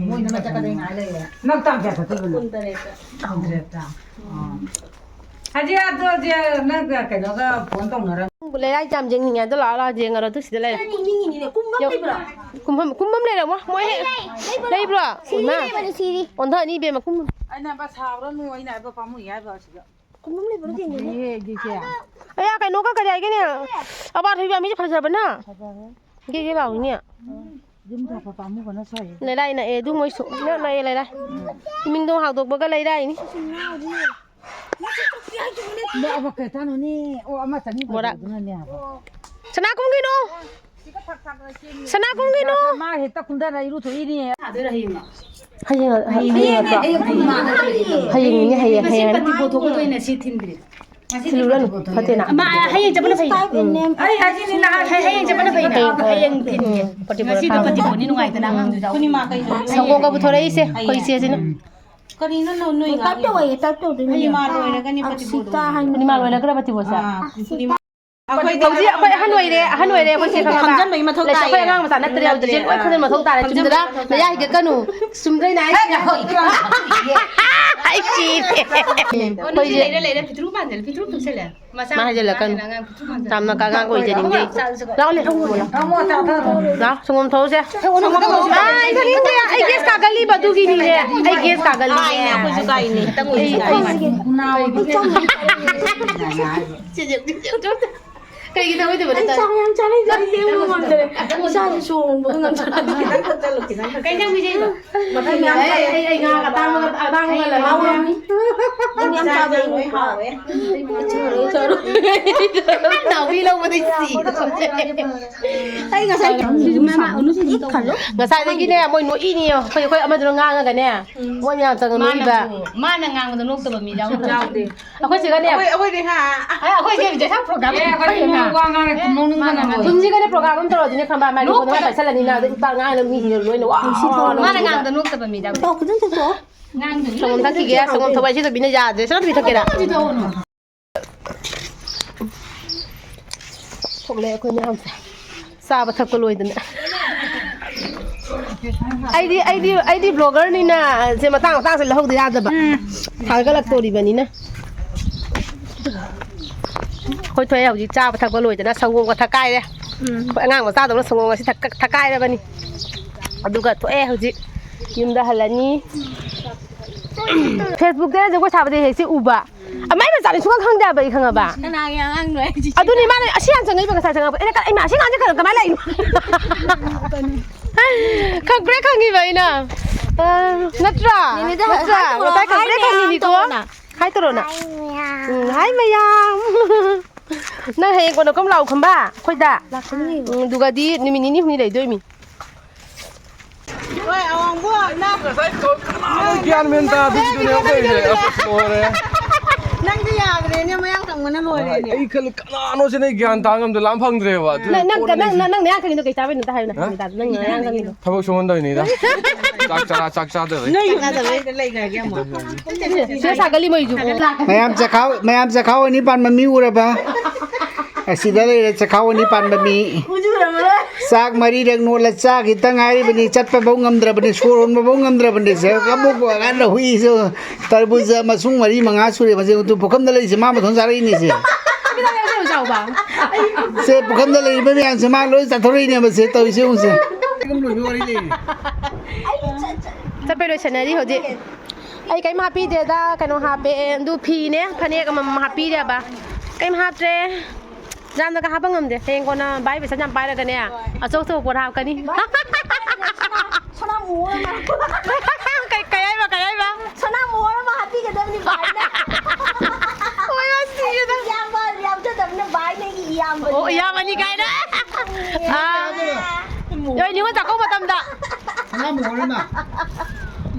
ꯃꯣꯏꯅ ꯃꯆꯠꯀꯗꯣꯏ ꯉꯥꯏ ꯂꯩꯔꯦ꯫ ꯅꯪ ꯇꯥꯡ ꯀꯌꯥ ꯆꯠꯇꯣꯏꯕꯅꯣ? ꯀꯨꯟꯇꯔꯦꯠꯇ꯫ ꯀꯨꯟꯇꯔꯦꯠꯇ꯫ ꯑꯣ꯫ ꯍꯧꯖꯤꯛ ꯑꯗꯣ ꯍꯧꯖꯤꯛ ꯅꯪ ꯀꯩꯅꯣꯒ ꯐꯣꯟ ꯇꯧꯅꯔ ꯂꯩꯔꯥꯏ ꯌꯥꯝ ꯌꯦꯡꯅꯤꯡꯉꯦ ꯑꯗꯣ ꯂꯥꯛꯑꯣ, ꯂꯥꯛꯑꯣ, ꯌꯦꯡꯉꯔꯣ ꯑꯗꯨ ꯁꯤꯗ ꯂꯩꯔꯦ꯫ ꯀꯨꯝꯕ ꯂꯩꯕ꯭ꯔꯣ? ꯀꯨꯝꯐꯝ, ꯀꯨꯝꯐꯝ ꯂꯩꯔꯝꯃꯣ꯫ ꯃꯣꯏ ꯍꯦꯛ ꯂꯩꯕ꯭ꯔꯣ? ꯁꯤꯔꯤ ꯏꯃꯥ꯫ ꯂꯩꯕꯅꯤ, ꯁꯤꯔꯤ꯫ ꯑꯣꯟꯊꯅꯤ ꯏꯕꯦꯝꯃ, ꯀꯨꯝ꯫ ꯑꯩꯅ ꯍꯥꯏꯕ ꯁꯥꯎꯔꯅꯨ, ꯑꯩꯅ ꯍꯥꯏꯕ ꯄꯥꯝꯃꯨꯏ ꯍꯥꯏꯕ ꯁꯤꯗ꯫ ꯀꯨꯝꯐꯝ ꯂꯩꯕ꯭ꯔꯣ ꯌꯦꯡꯒꯦꯅꯦ꯫ ꯌꯦꯡꯒꯦ ꯏꯆꯦ꯫ ꯑꯌꯥ, ꯀꯩꯅꯣꯒ ꯀꯔꯤ ꯍꯥꯏꯒꯦꯅꯦ? ꯑꯕꯥ ꯊꯣꯏꯕꯤ ꯃꯤꯁꯦ ꯐꯖꯕꯅ꯫ ꯐꯖꯔꯦ꯫ ꯒꯦ ꯒꯦ ꯂꯥꯎꯏꯅꯦ꯫ ꯌꯨꯝ ꯊꯣꯛꯄ ꯄꯥꯝꯃꯨꯕꯅ ꯁꯣꯏ꯫ ꯂꯩꯔꯥꯏ ꯅꯛꯑꯦ ꯑꯗꯨ ꯃꯣꯏꯁꯨ꯫ ꯏꯅꯛ ꯅꯛꯑꯦ ꯂꯩꯔꯥꯏ꯫ ꯏꯃꯤꯡꯗꯣꯡ ꯍꯥꯡꯗꯣꯛꯄꯒ ꯂꯩꯔꯥꯏꯅꯤ꯫ ꯅꯛꯑꯕ ꯀꯩ ꯆꯥꯅꯨꯅꯦ? ꯑꯣ, ꯑꯃ ꯆꯅꯤ ꯕꯣꯔꯥ꯫ ꯇꯧꯕꯗꯨꯅꯅꯦ ꯍꯥꯏꯕ꯫ ꯁꯅꯥ ꯀꯨꯝꯒꯤꯅꯣ꯫ ꯁꯅꯥ ꯀꯨꯝꯒꯤꯅꯣ꯫ ꯃꯥ ꯍꯦꯛꯇ ꯀꯨꯝꯊꯔ ꯏꯔꯨ ꯊꯣꯛꯏꯅꯦ꯫ ꯊꯥꯗꯣꯏꯔꯣ ꯍꯌꯦꯡꯂꯣ? ꯍꯌꯦꯡ, ꯍꯌꯦꯡ ꯅꯠꯇ꯭ꯔꯣ? ꯍꯌꯦꯡꯅꯤꯅꯦ, ꯍꯌꯦꯡ, ꯉꯁꯤ ꯍꯌꯦꯡ꯫ ꯄꯇꯤ ꯄꯣꯠꯊꯣꯛꯀꯗꯣꯏꯅꯦ, ꯁꯤ ꯊꯤꯟꯗ꯭ꯔꯤ꯫ ꯊꯤꯜꯂꯨꯔꯅꯨ, ꯐꯠꯇꯦꯅ꯫ ꯑꯃ, ꯍꯌꯦꯡ ꯆꯠꯄꯅ ꯐꯩ꯫ ꯎꯝ꯫ ꯑꯩ ꯍꯥꯏꯁꯤꯅꯤ ꯅꯍꯥꯟ꯫ ꯍꯌꯦꯡ ꯆꯠꯄꯅ ꯐꯩ꯫ ꯍꯌꯦꯡ, ꯍꯌꯦꯡ ꯊꯤꯟꯒꯦ꯫ ꯄꯇꯤ ꯄꯣꯠ ꯉꯁꯤꯗꯤ ꯊꯥꯕ꯫ ꯄꯇꯤ ꯄꯣꯠꯅꯤ ꯅꯨꯡꯉꯥꯏꯗꯅ ꯑꯉꯥꯡꯗꯨꯁꯨ ꯌꯥꯎꯕꯅꯤꯅ꯫ ꯁꯪꯒꯣꯝꯒ ꯄꯨꯊꯣꯔꯛꯏꯁꯦ, ꯑꯩꯈꯣꯏ ꯏꯆꯦꯁꯤꯅ꯫ ꯀꯔꯤꯅꯣ ꯅꯣꯏ ꯇꯥꯏꯞ ꯇꯧꯋꯦ, ꯇꯥꯏꯞ ꯇꯧꯗꯣꯏꯅꯦ꯫ ꯄꯨꯔꯅꯤꯃꯥ ꯂꯣꯏꯔꯒꯅꯤ ꯄꯇꯤ ꯄꯣꯠ꯫ ꯄꯨꯔꯅꯤꯃꯥ ꯂꯣꯏꯔꯒꯔ ꯄꯇꯤ ꯄꯣꯠꯁꯦ? ꯑꯥ, ꯄꯨꯔꯅꯤꯃꯥ꯫ ꯑꯩꯈꯣꯏꯗꯤ ꯍꯧꯖꯤꯛ ꯑꯩꯈꯣꯏ ꯑꯍꯟ ꯑꯣꯏꯔꯦ, ꯑꯍꯟ ꯑꯣꯏꯔꯦ ꯑꯩꯈꯣꯏꯁꯦ ꯈꯪꯉꯕ? ꯈꯪꯖꯟꯕꯒꯤ ꯃꯊꯧ ꯂꯩꯁꯥ ꯑꯩꯈꯣꯏ ꯇꯥꯏꯌꯦ꯫ ꯑꯉꯥꯡ ꯃꯆꯥ ꯅꯠꯇ꯭ꯔꯦ ꯍꯧꯖꯤꯛꯁꯦ, ꯂꯣꯏ ꯈꯪꯖꯟꯕ ꯃꯊꯧ ꯇꯥꯔꯦ꯫ ꯈꯪꯖꯟꯕ ꯆꯨꯝꯗ꯭ꯔꯥ? ꯃꯊꯧ ꯇꯥꯏꯌꯦ꯫ ꯅꯌꯥ ꯍꯤꯒꯠꯀꯅꯨ꯫ ꯆꯨꯝꯗ꯭ꯔꯥ ꯑꯩꯅ ꯍꯥꯏꯁꯦ? ꯑꯦ, ꯉꯥꯏꯈꯣ, ꯏꯀꯥꯏ꯫ ꯑꯩ ꯁꯤꯔꯦ꯫ ꯑꯣ, ꯅꯪꯁꯨ ꯑꯩꯈꯣꯏꯁꯦ ꯂꯩꯔ ꯂꯩꯔ ꯄꯤꯇ꯭ꯔꯨ ꯄꯥꯟꯖꯜꯂꯦ, ꯄꯤꯇ꯭ꯔꯨ ꯄꯤꯛꯁꯜꯂꯦ꯫ ꯃꯆꯥ ꯃꯥ ꯍꯥꯏꯖꯜꯂꯛꯀꯅꯨ꯫ ꯑꯉꯥꯡ ꯄꯤꯇ꯭ꯔꯨ ꯄꯥꯟꯖꯜꯂꯦ꯫ ꯌꯥꯝꯅ ꯑꯉꯥꯡ ꯑꯣꯏꯖꯅꯤꯡꯗꯦ꯫ ꯆꯥꯔꯨꯁꯦ꯫ ꯂꯥꯛꯑꯣꯅꯦ, ꯊꯝꯃꯣ꯫ ꯂꯥꯛꯑꯣ, ꯁꯪꯒꯣꯝ ꯊꯛꯎꯁꯦ꯫ ꯁꯪꯒꯣꯝ ꯊꯛꯎꯁꯦ꯫ ꯑꯥ, ꯑꯩ ꯊꯛꯅꯤꯡꯗꯦ꯫ ꯑꯩ ꯒꯦꯁ ꯀꯥꯒꯜꯂꯤꯕ ꯑꯗꯨꯒꯤꯅꯤꯅꯦ꯫ ꯑꯩ ꯒꯦꯁ ꯀꯥꯒꯜꯂꯤꯅꯦ꯫ ꯑꯩꯈꯣꯏꯁꯨ ꯀꯥꯏꯅꯦ꯫ ꯈꯤꯇꯪ ꯑꯣꯏꯔꯁꯨ ꯀꯥꯏꯅꯦ꯫ ꯁꯤꯁꯦ꯫ ꯀꯩꯒꯤꯅꯣ ꯑꯣꯏꯗꯕ ꯑꯩ ꯅꯠꯇꯦ꯫ ꯆꯥꯛ ꯌꯥꯝ ꯆꯥꯅꯤꯡꯗ꯭ꯔꯦ, ꯂꯦꯡꯕ ꯉꯝꯗ꯭ꯔꯦ꯫ ꯏꯁꯥꯁꯦ ꯁꯣꯔ ꯍꯣꯟꯕꯒ ꯉꯝꯗ꯭ꯔꯦ꯫ ꯈꯤꯇꯪ ꯊꯛꯆꯜꯂꯨ, ꯈꯤꯇꯪ ꯊꯛꯆꯜꯂꯨ꯫ ꯀꯩ ꯏꯟꯖꯥꯡ ꯄꯤꯖꯩꯅꯣ? ꯑꯩ, ꯑꯩ, ꯑꯩ ꯉꯥ ꯑꯇꯥꯡꯕꯒ, ꯑꯇꯥꯡꯕꯒ ꯂꯩ꯫ ꯍꯥꯎꯔꯝꯅꯤ꯫ ꯅꯪ ꯌꯥꯝ ꯆꯥꯕ ꯌꯥꯏ꯫ ꯍꯥꯎꯋꯦ꯫ ꯅꯥꯎꯕꯤ ꯂꯧꯕꯗꯩ ꯁꯤꯔꯦ꯫ ꯑꯩ ꯉꯁꯥꯏ ꯁꯤꯁꯨ ꯃꯃꯥ, ꯁꯤꯁꯨ ꯇꯧꯕ꯫ ꯉꯁꯥꯏꯗꯒꯤꯅꯦ ꯃꯣꯏ ꯅꯣꯛꯏꯅꯦ꯫ ꯑꯩꯈꯣꯏ, ꯑꯩꯈꯣꯏ ꯑꯃꯗꯨꯅ ꯉꯥꯡꯉꯒꯅꯦ꯫ ꯃꯣꯏ ꯃꯌꯥꯝ ꯆꯪꯉ ꯅꯣꯛꯏꯕ꯫ ꯃꯥꯅꯕꯨ, ꯃꯥꯅ ꯉꯥꯡꯕꯗ ꯅꯣꯛꯇꯕ ꯃꯤ ꯌꯥꯎꯗꯕ꯫ ꯌꯥꯎꯗꯦ꯫ ꯑꯩꯈꯣꯏ ꯆꯦꯒꯅꯦ꯫ ꯑꯩꯈꯣꯏ, ꯑꯩꯈꯣꯏꯗꯤ ꯍꯥ꯫ ꯑꯦ, ꯑꯩꯈꯣꯏ ꯆꯦ ꯕꯤꯖꯦꯁꯥ program ꯑꯦ, ꯑꯩꯈꯣꯏꯗꯤ ꯃꯤ ꯋꯥ ꯉꯥꯡꯉꯦ ꯅꯣꯛꯅꯤꯡꯕꯅ ꯂꯣꯏꯔꯦ꯫ ꯀꯨꯟꯁꯤꯒꯅꯦ program ꯑꯃ ꯇꯧꯔꯗꯤꯅꯦ ꯈꯪꯕ, microphone ꯑꯃ ꯄꯥꯏꯁꯜꯂꯅꯤ, ꯅꯥꯗ ꯏꯄꯥ ꯉꯥꯡꯉꯦ ꯃꯤꯁꯤꯡꯅ ꯂꯣꯏꯅ ꯋꯥ, ꯋꯥ, ꯋꯥ ꯃꯥꯅ ꯅꯣꯛꯅꯤꯡꯕ꯫ ꯉꯥꯡꯕꯗ ꯅꯣꯛꯇꯕ ꯃꯤ ꯌꯥꯎꯗꯦ꯫ ꯇꯧ, ꯈꯤꯇꯪ ꯇꯧꯊꯣꯛꯑꯣ꯫ ꯁꯪꯒꯣꯝ ꯊꯛꯈꯤꯒꯦ, ꯁꯪꯒꯣꯝ ꯊꯛꯄ ꯍꯥꯏꯁꯤ ꯊꯣꯏꯕꯤꯅ ꯌꯥꯗ꯭ꯔꯦ, ꯁꯅꯥꯊꯣꯏꯕꯤ ꯊꯛꯀꯦꯔꯥ? ꯊꯣꯛꯂꯛꯑꯦ ꯑꯩꯈꯣꯏ ꯃꯌꯥꯝꯁꯦ꯫ ꯆꯥꯕ ꯊꯛꯄ ꯂꯣꯏꯗꯅ꯫ ꯑꯩꯗꯤ, ꯑꯩꯗꯤ, ꯑꯩꯗꯤ vloggerꯅꯤꯅ ꯁꯦ ꯃꯇꯥꯡ ꯃꯇꯥꯡꯁꯦ ꯂꯧꯍꯧꯗ ꯌꯥꯗꯕ꯫ ꯊꯥꯒꯠꯂꯛꯇꯣꯔꯤꯕꯅꯤꯅ꯫ ꯑꯩꯈꯣꯏ ꯊꯣꯛꯑꯦ ꯍꯧꯖꯤꯛ ꯆꯥꯕ ꯊꯛꯄ ꯂꯣꯏꯗꯅ ꯁꯪꯒꯣꯝꯒ ꯊꯛꯀꯥꯏꯔꯦ꯫ ꯑꯩꯈꯣꯏ ꯑꯉꯥꯡ ꯃꯆꯥꯗꯧꯅ ꯁꯪꯒꯣꯝ ꯉꯁꯤ ꯊꯛ-, ꯊꯛꯀꯥꯏꯔꯕꯅꯤ꯫ ꯑꯗꯨꯒ ꯊꯣꯛꯑꯦ ꯍꯧꯖꯤꯛ ꯌꯨꯝꯗ ꯍꯜꯂꯅꯤ꯫ Facebookꯇ ꯖꯒꯣꯏ ꯁꯥꯕꯗꯤ ꯍꯦꯛ ꯁꯤ ꯎꯕ꯫ ꯑꯃꯥꯏ ꯃꯆꯥꯅꯤ ꯁꯨꯡꯈꯪ ꯈꯪꯗꯦ ꯍꯥꯏꯕ ꯑꯩ ꯈꯪꯉꯕ꯫ ꯀꯅꯥꯒꯤ ꯑꯉꯥꯡꯅꯣ ꯍꯥꯏꯁꯤ? ꯑꯗꯨꯅꯤ ꯃꯥꯅ ꯑꯁꯤ ꯍꯥꯟꯅ ꯆꯪꯉꯛꯏꯕ ꯉꯁꯥꯏ ꯆꯪꯉꯛꯄ꯫ ꯑꯩꯅ ꯀ-, "ꯏꯃꯥ, ꯑꯁꯤ ꯑꯉꯥꯡꯁꯦ ꯀꯩꯅꯣ ꯀꯃꯥꯏꯅ ꯂꯥꯛꯏꯅꯣ?" ꯈꯪꯄ꯭ꯔꯦꯛ ꯈꯪꯉꯤꯕ ꯑꯩꯅ꯫ ꯑ, ꯅꯠꯇ꯭ꯔꯥ? ꯅꯦꯅꯦꯗ ꯅꯠꯇ꯭ꯔꯥ? ꯍꯥꯏ ꯇꯧꯔꯣ, ꯉꯁꯥꯏ ꯍꯥꯏ ꯈꯪꯄ꯭ꯔꯦꯛ ꯃꯌꯥꯝ ꯈꯪꯉꯤꯅꯤꯀꯣ꯫ ꯇꯧꯔꯣꯅ꯫ ꯍꯥꯏ ꯇꯧꯔꯣꯅ꯫ ꯍꯥꯏ ꯃꯌꯥꯝ꯫ ꯎꯝ, ꯍꯥꯏ ꯃꯌꯥꯝ꯫ ꯅꯪ ꯍꯌꯦꯡ ꯀꯣꯟꯅ ꯀꯨꯝ ꯂꯥꯛꯑꯣ ꯈꯪꯕ? ꯑꯩꯈꯣꯏꯗ꯫ ꯂꯥꯛꯀꯅꯤ꯫ ꯎꯝ, ꯑꯗꯨꯒꯗꯤ ꯅꯨꯃꯤꯠ ꯅꯤꯅꯤ ꯍꯨꯝꯅꯤ ꯂꯩꯗꯣꯏꯃꯤ꯫ ꯍꯣꯏ, ꯑꯋꯥꯡꯕ, ꯅꯪ ꯉꯁꯥꯏ ꯀꯅꯥꯅꯣ ꯒ꯭ꯌꯥꯟ ꯃꯦꯟ ꯇꯥꯗ꯭ꯔꯤꯗꯨꯅꯦ ꯇꯧꯔꯤꯁꯦ꯫ ꯑꯁ, ꯂꯣꯏꯔꯦ꯫ ꯅꯪꯗꯤ ꯌꯥꯗ꯭ꯔꯦꯅꯦ, ꯃꯌꯥꯡ ꯀꯪꯕꯅ ꯂꯣꯏꯔꯦꯅꯦ꯫ ꯑꯩ ꯈꯜꯂꯤ, ꯀꯅꯥꯅꯣ ꯁꯤꯅ ꯑꯩ ꯒ꯭ꯌꯥꯟ ꯇꯥ ꯉꯝꯗ꯭ꯔꯦ, ꯂꯥꯝ ꯐꯪꯗ꯭ꯔꯦꯕ꯫ ꯑꯗꯨ ꯅꯪ, ꯅꯪ, ꯀꯣꯟꯅ ꯅꯪ, ꯅꯪ, ꯅꯪ ꯅꯌꯥꯡ ꯀꯪꯉꯤꯗꯣ ꯀꯩ ꯆꯥꯕꯩꯅꯣ ꯑꯝꯇ ꯍꯥꯏꯌꯨꯅꯦ, ꯍꯥ? ꯅꯪ ꯅꯌꯥꯡ ꯀꯪꯉꯤꯗꯣ꯫ ꯊꯕꯛ ꯁꯨꯍꯟꯗꯕꯅꯤꯗ꯫ ꯆꯥꯛ ꯆꯥ-, ꯆꯥꯛ ꯆꯥꯗꯕꯩ꯫ ꯅꯣꯏ ꯌꯨꯝꯗ ꯀꯥꯏꯗ ꯂꯩꯈ꯭ꯔꯒꯦ ꯑꯃꯨꯛ? ꯁꯤꯗ ꯁꯥꯒꯠꯂꯤ ꯃꯣꯏꯁꯨ꯫ ꯃꯌꯥꯝ ꯆꯈꯥꯎ, ꯃꯌꯥꯝ ꯆꯈꯥꯎ ꯑꯅꯤ ꯄꯥꯟꯕ ꯃꯤ ꯎꯔꯕ? ꯑꯁꯤꯗ ꯂꯩꯔꯦ ꯆꯈꯥꯎ ꯑꯅꯤ ꯄꯥꯟꯕ ꯃꯤ꯫ ꯆꯥꯛ ꯃꯔꯤꯔꯛ ꯅꯣꯠꯂ ꯆꯥꯈꯤꯇ ꯉꯥꯏꯔꯤꯕꯅꯤ, ꯆꯠꯄꯐꯧ ꯉꯝꯗ꯭ꯔꯕꯅꯤ, ꯁꯣꯔ ꯍꯣꯟꯕꯐꯧ ꯉꯝꯗ꯭ꯔꯕꯅꯤ꯫ ꯁꯦ, ꯑꯃꯨꯛ ꯑꯉꯥꯡꯅ ꯍꯨꯏꯁꯨ, ꯇꯔꯕꯨꯖ ꯃꯁꯨꯡ ꯃꯔꯤ ꯃꯉꯥ ꯁꯨꯔꯦ꯫ ꯃꯁꯤ ꯎꯇꯨ ꯄꯨꯈꯝꯗ ꯂꯩꯔꯤꯁꯦ ꯃꯥ ꯃꯊꯣꯟ ꯆꯥꯔꯛꯏꯅꯦ ꯁꯦ꯫ ꯆꯥꯎꯕ꯫ ꯁꯦ, ꯄꯨꯈꯝꯗ ꯂꯩꯔꯤꯕ ꯃꯌꯥꯝꯁꯦ ꯃꯥ ꯂꯣꯏ ꯆꯥꯊꯣꯔꯛꯏꯅꯦꯕ ꯁꯦ, ꯇꯧꯔꯤꯁꯦ ꯌꯦꯡꯉꯨꯁꯦ꯫ ꯆꯠꯄꯩ ꯂꯣꯏꯁꯟꯅꯔꯤ ꯍꯧꯖꯤꯛ꯫ ꯑꯩ ꯀꯩꯝ ꯍꯥꯞꯄꯤꯗꯦꯗ, ꯀꯩꯅꯣ ꯍꯥꯞꯄꯦ, ꯑꯗꯨ ꯐꯤꯅꯦ, ꯐꯅꯦꯛ ꯑꯃꯃꯝ ꯍꯥꯞꯄꯤꯔꯦꯕ꯫ ꯀꯩꯝ ꯍꯥꯞꯇ꯭ꯔꯦ꯫ ꯌꯥꯝꯅꯒ ꯍꯥꯞꯄ ꯉꯝꯗꯦ꯫ ꯍꯌꯦꯡ ꯀꯣꯟꯅ ꯚꯥꯏ ꯄꯩꯁꯥ ꯌꯥꯝ ꯄꯥꯏꯔꯒꯅꯦ, ꯑꯆꯧ ꯑꯆꯧꯕ ꯄꯣꯠ ꯍꯥꯞꯀꯅꯤ꯫ ꯁꯅꯥ, ꯁꯅꯥ ꯃꯣꯍꯣꯔ ꯑꯃ꯫ ꯀꯩ, ꯀꯩ ꯍꯥꯏꯕ, ꯀꯩ ꯍꯥꯏꯕ? ꯁꯅꯥ ꯃꯣꯍꯣꯔ ꯑꯃ ꯍꯥꯞꯄꯤꯒꯗꯕꯅꯤ ꯚꯥꯏꯅ꯫ ꯍꯣꯏ, ꯍꯣꯏ, ꯁꯤꯔꯦꯗ꯫ ꯏꯌꯥꯝꯕ ꯌꯥꯎꯖꯗꯕꯅ ꯚꯥꯏꯅ ꯑꯩꯒꯤ ꯏꯌꯥꯝꯕꯅꯤ꯫ ꯑꯣ, ꯏꯌꯥꯝꯕꯅꯤ ꯀꯥꯏꯅ꯫ ꯑꯥ꯫ ꯅꯣꯏ ꯅꯤꯉꯣꯜ ꯆꯥꯛꯀꯧꯕ ꯃꯇꯝꯗ꯫ ꯁꯅꯥ ꯃꯣꯍꯣꯔ ꯑꯃ꯫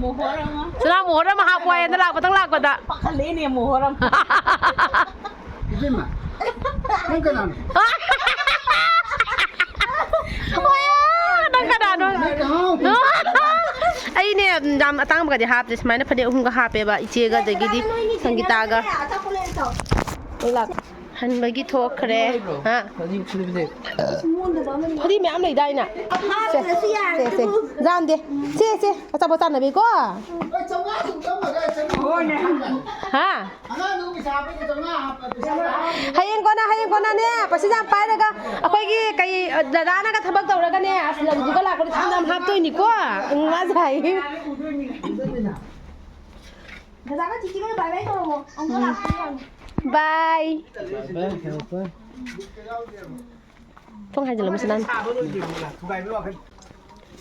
ꯃꯣꯍꯣꯔ ꯑꯃ꯫ ꯁꯅꯥ ꯃꯣꯍꯣꯔ ꯑꯃ ꯍꯥꯞꯄꯣ ꯍꯥꯏꯌꯦ, ꯅꯪ ꯂꯥꯛꯄꯗꯪ ꯂꯥꯛꯄꯗ꯫ ꯄꯥꯈꯠꯂꯦꯅꯦ, ꯃꯣꯍꯣꯔ ꯑꯃ꯫ ꯏꯕꯦꯝꯃ, ꯅꯪ ꯀꯅꯥꯅꯣ? ꯅꯪ ꯀꯅꯥꯅꯣ? ꯅꯪ ꯀꯅꯥꯅꯣ? ꯑꯩꯅꯦ, ꯌꯥꯝ ꯑꯇꯥꯡꯕꯒꯗꯤ ꯍꯥꯞꯇꯦ꯫ ꯁꯨꯃꯥꯏꯅ ꯐꯅꯦꯛ ꯑꯍꯨꯝꯒ ꯍꯥꯞꯄꯦꯕ, ꯏꯆꯦꯒ ꯑꯗꯒꯤꯗꯤ ꯁꯪꯒꯤꯇꯥꯒ꯫ ꯍꯟꯕꯒꯤ ꯊꯣꯛꯈ꯭ꯔꯦ꯫ ꯍꯥ? ꯐꯗꯤ ꯃꯌꯥꯝ ꯂꯩꯗꯥꯏꯅꯦ? ꯁꯦ, ꯁꯦ, ꯁꯦ꯫ ꯌꯥꯟꯗꯦ꯫ ꯁꯦ, ꯁꯦ꯫ ꯑꯆꯥꯄꯣꯠ ꯆꯥꯅꯕꯤꯀꯣ? ꯍꯥ? ꯑꯉꯥꯡꯗꯨ ꯄꯩꯁꯥ ꯍꯥꯞꯄꯒꯤ ꯆꯥꯝꯃꯉꯥ ꯍꯥꯞꯄ, ꯄꯩꯁꯥ ꯍꯥꯞꯄ꯫ ꯍꯌꯦꯡ ꯀꯣꯟꯅ, ꯍꯌꯦꯡ ꯀꯣꯟꯅꯅꯦ, ꯄꯩꯁꯥ ꯌꯥꯝ ꯄꯥꯏꯔꯒ ꯑꯩꯈꯣꯏꯒꯤ ꯀꯩ, ꯗꯗꯥꯅꯒ ꯊꯕꯛ ꯇꯧꯔꯒꯅꯦ, ꯑꯁ, ꯂꯧꯗꯨꯒ ꯂꯥꯛꯄꯗ ꯊꯥꯡ ꯌꯥꯝ ꯍꯥꯞꯇꯣꯏꯅꯤꯀꯣ꯫ ꯎꯝ, ꯃꯥꯁꯦ ꯍꯥꯏ꯫ ꯗꯗꯥꯒ ꯆꯤꯆꯦꯒ ꯕꯥꯏ ꯕꯥꯏ ꯇꯧꯔꯝꯃꯣ꯫ ꯑꯃꯨꯛꯀ ꯂꯥꯛꯄ ꯌꯥꯔꯣꯏ꯫ ꯕꯥꯏ꯫ ꯊꯣꯡ ꯍꯥꯏꯖꯤꯜꯂꯝꯃꯨ ꯁꯅꯥ꯫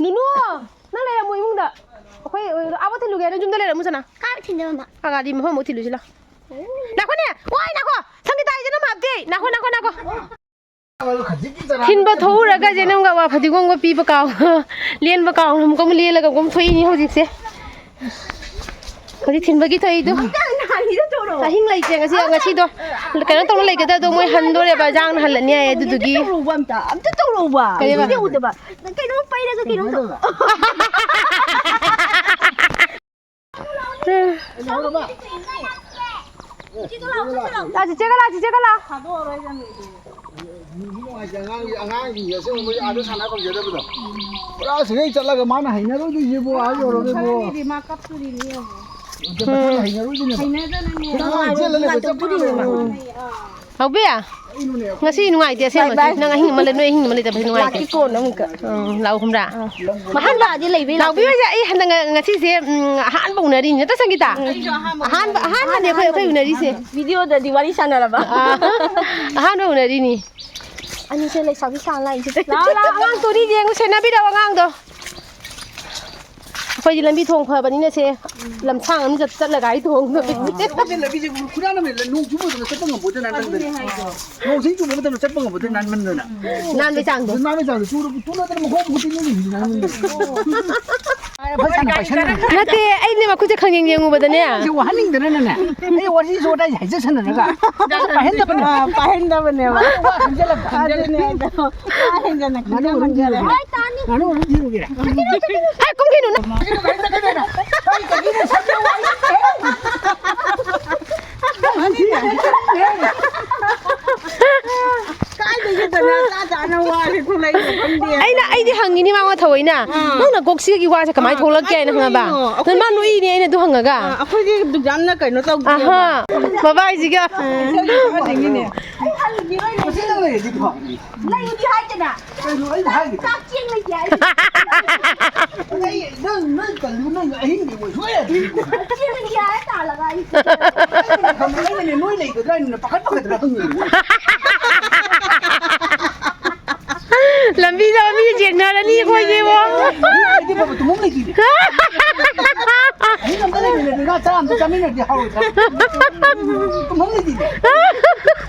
ꯅꯨꯅꯨ! ꯅꯪ ꯂꯩꯔꯝꯃꯣ ꯏꯃꯨꯡꯗ꯫ ꯑꯩꯈꯣꯏ, ꯑꯥ, ꯄꯣꯠ ꯊꯤꯜꯂꯨꯒꯦ꯫ ꯅꯪ ꯌꯨꯝꯗ ꯂꯩꯔꯝꯃꯨ ꯁꯅꯥ꯫ ꯀꯥꯏ ꯊꯤꯟꯗꯣꯏꯕ? ꯑꯥ, ꯒꯥꯔꯤ ꯃꯐꯝ ꯑꯃꯨꯛ ꯊꯤꯜꯂꯨꯁꯤ ꯂꯥꯎ꯫ ꯉꯥꯏꯈꯣꯅꯦ! ꯑꯣꯏ, ꯉꯥꯏꯈꯣ! ꯁꯪꯒꯤꯇꯥ ꯍꯥꯏꯁꯦ ꯅꯪ ꯍꯥꯞꯇꯦ! ꯉꯥꯏꯈꯣ, ꯉꯥꯏꯈꯣ, ꯉꯥꯏꯈꯣ! ꯊꯤꯟꯕ ꯊꯣꯛꯎꯔꯒ ꯆꯦ ꯅꯪꯒ ꯋꯥ ꯐꯗꯤꯒꯣꯝꯒ ꯄꯤꯕ ꯀꯥꯎ-, ꯂꯦꯟꯕ ꯀꯥꯎꯅ ꯑꯃꯨꯛꯀ ꯑꯃꯨꯛ ꯂꯦꯜꯂꯒ ꯑꯃꯨꯛꯀ ꯑꯃꯨꯛ ꯊꯣꯛꯏꯅꯤ ꯍꯧꯖꯤꯛꯁꯦ꯫ ꯍꯧꯖꯤꯛ ꯊꯤꯟꯕꯒꯤ ꯊꯣꯛꯏꯗꯨ꯫ ꯑꯍꯤꯡ ꯂꯩꯇꯦ ꯉꯁꯤ, ꯉꯁꯤꯗꯣ ꯀꯩꯅꯣ ꯇꯧꯔ ꯂꯩꯒꯗꯕꯗꯣ ꯃꯣꯏ ꯍꯟꯗꯣꯔꯦꯕ, ꯏꯟꯖꯥꯡꯅ ꯍꯜꯂꯅꯤ ꯍꯥꯏꯌꯦ, ꯑꯗꯨꯗꯨꯒꯤ꯫ ꯇꯧꯔꯧꯕ ꯑꯝꯇ, ꯑꯝꯇ ꯇꯧꯔꯧꯕ꯫ ꯀꯩꯕ? ꯑꯩꯗꯤ ꯎꯗꯕ꯫ ꯀꯩꯅꯣꯝ ꯄꯩꯔꯒ ꯀꯩꯅꯣꯝ ꯇꯧ-, ꯂꯥꯛꯑꯣ, ꯆꯤꯆꯦꯒ ꯂꯥꯛꯑꯣ, ꯆꯤꯆꯦꯒ ꯂꯥꯛꯑꯣ꯫ ꯅꯨꯡꯗꯤ ꯅꯨꯡꯉꯥꯏꯇꯦ ꯑꯉꯥꯡꯒꯤ, ꯑꯉꯥꯡꯁꯤꯡꯁꯦ ꯑꯁꯦꯡꯕ ꯃꯣꯏ ꯑꯥꯗ ꯁꯥꯟꯅ ꯐꯪꯖꯗꯕꯗꯣ꯫ ꯄꯨꯔꯥ ꯁꯤꯗꯩ ꯆꯠꯂꯒ ꯃꯥꯅ ꯍꯩꯅꯔꯣꯏꯗꯣꯏꯁꯤꯕꯣ, ꯑꯥ ꯌꯧꯔꯒꯕꯣ꯫ ꯃꯥ ꯀꯞꯇꯣꯔꯤꯅꯤ ꯌꯦꯡꯉꯣ꯫ ꯑꯝꯇ ꯃꯁꯥꯅ ꯍꯩꯅꯔꯣꯏꯗꯣꯏꯅꯦꯕ꯫ ꯍꯩꯅꯗꯅꯅꯦ꯫ ꯈꯤꯇꯪ ꯆꯦꯜꯂ ꯂꯩꯕ ꯆꯞ ꯃꯥꯟꯅꯩꯕ꯫ ꯍꯥꯎꯕꯤ? ꯉꯁꯤ ꯅꯨꯡꯉꯥꯏꯇꯦ ꯑꯁꯦꯡꯕ꯫ Bye, bye. ꯅꯪ ꯑꯍꯤꯡ ꯑꯃ ꯂꯩ-, ꯅꯣꯏ ꯑꯍꯤꯡ ꯑꯃ ꯂꯩꯇꯕꯁꯦ ꯅꯨꯡꯉꯥꯏꯇꯦ꯫ ꯂꯥꯛꯀꯦ ꯀꯣꯟꯅ ꯑꯃꯨꯛꯀ꯫ ꯎꯝ, ꯂꯥꯛꯑꯣ ꯈꯨꯝꯕ꯭ꯔꯥ? ꯑꯥ꯫ ꯃꯊꯪ ꯂꯥꯛꯑꯗꯤ ꯂꯩꯕꯩ ꯂꯥꯛꯑꯣ꯫ ꯂꯥꯛꯄꯤꯌꯨ ꯍꯥꯏꯁꯦ ꯑꯩ ꯍꯟꯗꯛ ꯉ-, ꯉꯁꯤꯁꯦ, ꯎꯝ, ꯑꯍꯥꯟꯕ ꯎꯅꯔꯤꯅꯤ ꯅꯠꯇ꯭ꯔ ꯁꯪꯒꯤꯇꯥ? ꯑꯩꯁꯨ ꯑꯍꯥꯟꯕ ꯑꯍꯥꯟꯕ, ꯎꯅꯔꯤꯅꯦ꯫ ꯑꯍꯥꯟꯕꯅꯦ ꯑꯩꯈꯣꯏ, ꯑꯩꯈꯣꯏ ꯎꯅꯔꯤꯁꯦ꯫ ꯚꯤꯗꯤꯑꯣꯗꯗꯤ ꯋꯥꯔꯤ ꯁꯥꯟꯅꯔꯕ? ꯑꯥ, ꯑꯍꯥꯟꯕ ꯎꯅꯔꯤꯅꯤ꯫ ꯑꯅꯤꯁꯦ ꯂꯩꯁꯥꯕꯤ ꯁꯥ ꯂꯥꯛꯏꯁꯤꯗꯤ꯫ ꯂꯥꯛꯑꯣ, ꯂꯥꯛꯑꯣ, ꯑꯉꯥꯡ ꯇꯣꯔꯤ ꯌꯦꯡꯉꯨ, ꯁꯦꯟꯅꯕꯤꯔꯛꯑꯣ ꯑꯉꯥꯡꯗꯣ꯫ ꯑꯩꯈꯣꯏꯗꯤ ꯂꯝꯕꯤ ꯊꯣꯡ ꯐꯕꯅꯤꯅ ꯁꯦ, ꯂꯝꯁꯥꯡ ꯑꯃ ꯆꯠ-, ꯆꯠꯂꯒ ꯑꯩ ꯊꯣꯡꯗꯣ꯫ ꯑꯩꯈꯣꯏꯗꯤ ꯂꯝꯕꯤꯁꯦ ꯈꯨꯔꯥꯟ ꯑꯃ ꯂꯩ, ꯅꯣꯡ ꯆꯨꯕ ꯃꯇꯝꯗ ꯆꯠꯄ ꯉꯝꯄꯣꯠꯇꯦ ꯅꯥꯟꯃꯟꯗꯅ꯫ ꯑꯗꯨꯅꯦ ꯍꯥꯏꯗꯣ꯫ ꯅꯣꯡ ꯆꯤꯡ ꯆꯨꯕ ꯃꯇꯝꯗ ꯆꯠꯄ ꯉꯝꯄꯣꯠꯇꯦ ꯅꯥꯟꯃꯟꯗꯅ꯫ ꯅꯥꯟꯕꯩ ꯆꯥꯡꯗꯣ꯫ ꯅꯥꯟꯕꯩ ꯆꯥꯡꯗꯣ ꯆꯨꯔ-, ꯆꯨꯅꯗꯅ ꯃꯈꯣꯡ ꯃꯈꯨꯠ ꯇꯤꯡꯉ ꯂꯩꯕꯁꯤ ꯅꯥꯟꯃꯟꯗꯅ꯫ ꯐꯖꯅ ꯄꯥꯏꯁꯟꯅꯔꯦ꯫ ꯅꯠꯇꯦ, ꯑꯩꯅꯦ ꯃꯈꯨꯠꯁꯦ ꯈꯪꯌꯦꯡ ꯌꯦꯡꯉꯨꯕꯗꯅꯦ꯫ ꯑꯩꯁꯦ ꯋꯥꯍꯟꯅꯤꯡꯗꯅꯅꯦ꯫ ꯑꯩ ꯋꯥꯔꯤꯁꯨ ꯋꯥꯇꯥꯏꯁꯦ ꯍꯥꯏꯖꯁꯅꯔꯒ ꯄꯥꯏꯍꯟꯗꯕꯅꯦ꯫ ꯑꯥ, ꯄꯥꯏꯍꯟꯗꯕꯅꯦꯕ꯫ ꯋꯥ ꯈꯟꯖꯜꯂꯛꯄ꯫ ꯑꯗꯨꯅꯦ ꯑꯗꯣ꯫ ꯋꯥ ꯍꯦꯟꯖꯟꯅ ꯉꯥꯅꯨ ꯑꯃ ꯈꯟꯖꯟꯃꯟꯗꯅ꯫ ꯊꯤꯔꯨꯒꯦ꯫ ꯉꯥꯅꯨ ꯑꯃ ꯊꯤꯔꯨꯒꯦ꯫ ꯍꯦ, ꯀꯨꯝꯈꯤꯅꯨ ꯅꯪ꯫ ꯀꯩꯅꯣ, ꯀꯩꯅꯣ, ꯀꯩꯅꯣ? ꯀꯩ ꯀꯩꯅꯣ ꯁꯝꯅ ꯋꯥꯔꯤ? ꯀꯥꯏꯗꯒꯤ ꯇꯟꯖꯥ ꯆꯥ ꯆꯥꯅ ꯋꯥꯁꯦ ꯊꯣꯛꯂꯛꯏꯅꯣ ꯈꯪꯗꯦ꯫ ꯑꯩꯅ, ꯑꯩꯗꯤ ꯍꯪꯉꯤꯅꯤ ꯃꯉꯣꯟꯗ ꯊꯑꯣꯏꯅ꯫ ꯑꯥ꯫ ꯅꯪꯅ ꯀꯣꯛꯁꯤꯒꯤ ꯋꯥꯁꯦ ꯀꯃꯥꯏꯅ ꯑꯥ, ꯊꯣꯛꯂꯛꯀꯦ ꯍꯥꯏꯅ ꯍꯪꯉꯕ? ꯑꯗꯨꯅꯤꯅꯣ, ꯅꯪ ꯃꯥ ꯑꯩꯈꯣꯏꯗꯤ ꯅꯣꯛꯏꯅꯦ ꯑꯩꯅ ꯑꯗꯨ ꯍꯪꯉꯒ꯫ ꯑꯥ, ꯑꯩꯈꯣꯏꯗꯤ ꯑꯗꯨꯛ ꯌꯥꯝꯅ ꯀꯩꯅꯣ ꯇꯧꯗꯦꯕ꯫ ꯑꯍꯥ, ꯃꯕꯥꯏꯁꯤꯒ꯫ ꯑꯥ, ꯑꯩꯈꯣꯏꯗꯤ ꯐꯅꯤꯡꯉꯤꯅꯦ꯫ ꯃꯁꯤ ꯅꯪ ꯂꯩꯔꯗꯤ ꯐꯕꯅꯤ꯫ ꯂꯩꯗꯤ ꯍꯥꯏꯗꯅ꯫ ꯀꯩꯅꯣ ꯑꯩꯅ ꯍꯥꯏꯒꯦ? ꯆꯥꯛ ꯆꯦꯡ ꯂꯩꯇꯦ ꯍꯥꯏ꯫ ꯑꯩ, ꯅꯪ, ꯅꯪ ꯇꯜꯂꯤ, ꯅꯪ ꯑꯍꯤꯡꯗꯤ ꯃꯣꯏ ꯁꯣꯏ ꯑꯗꯨꯝ꯫ ꯆꯦꯡ ꯂꯩꯇꯦ ꯍꯥꯏ ꯇꯥꯜꯂꯒ ꯑꯩ꯫ ꯑꯩꯅ ꯈꯪꯕ, ꯑꯩꯅꯅꯦ ꯅꯣꯏ ꯂꯩꯒꯗ꯭ꯔꯥ ꯍꯥꯏꯅ ꯄꯥꯈꯠ ꯄꯥꯈꯠꯇꯅ ꯍꯪꯉꯤꯅꯦ꯫ ꯂꯝꯕꯤꯗ ꯃꯤꯅ ꯆꯦꯟꯅꯔꯅꯤ ꯑꯩꯈꯣꯏꯁꯦꯕꯣ꯫ ꯑꯩꯗꯤ ꯕꯕꯥ ꯇꯨꯝꯐꯝ ꯂꯩꯇꯦꯅꯦ꯫ ꯑꯍꯤꯡ ꯑꯝꯇ ꯂꯩꯃꯤꯟꯅꯗꯅ ꯆꯥ ꯑꯝꯇ ꯆꯥꯃꯤꯟꯅꯔꯗꯤ ꯍꯥꯎꯔꯣꯏꯗ꯭ꯔꯥ? ꯇꯨꯝꯐꯝ ꯂꯩꯇꯦꯅꯦ꯫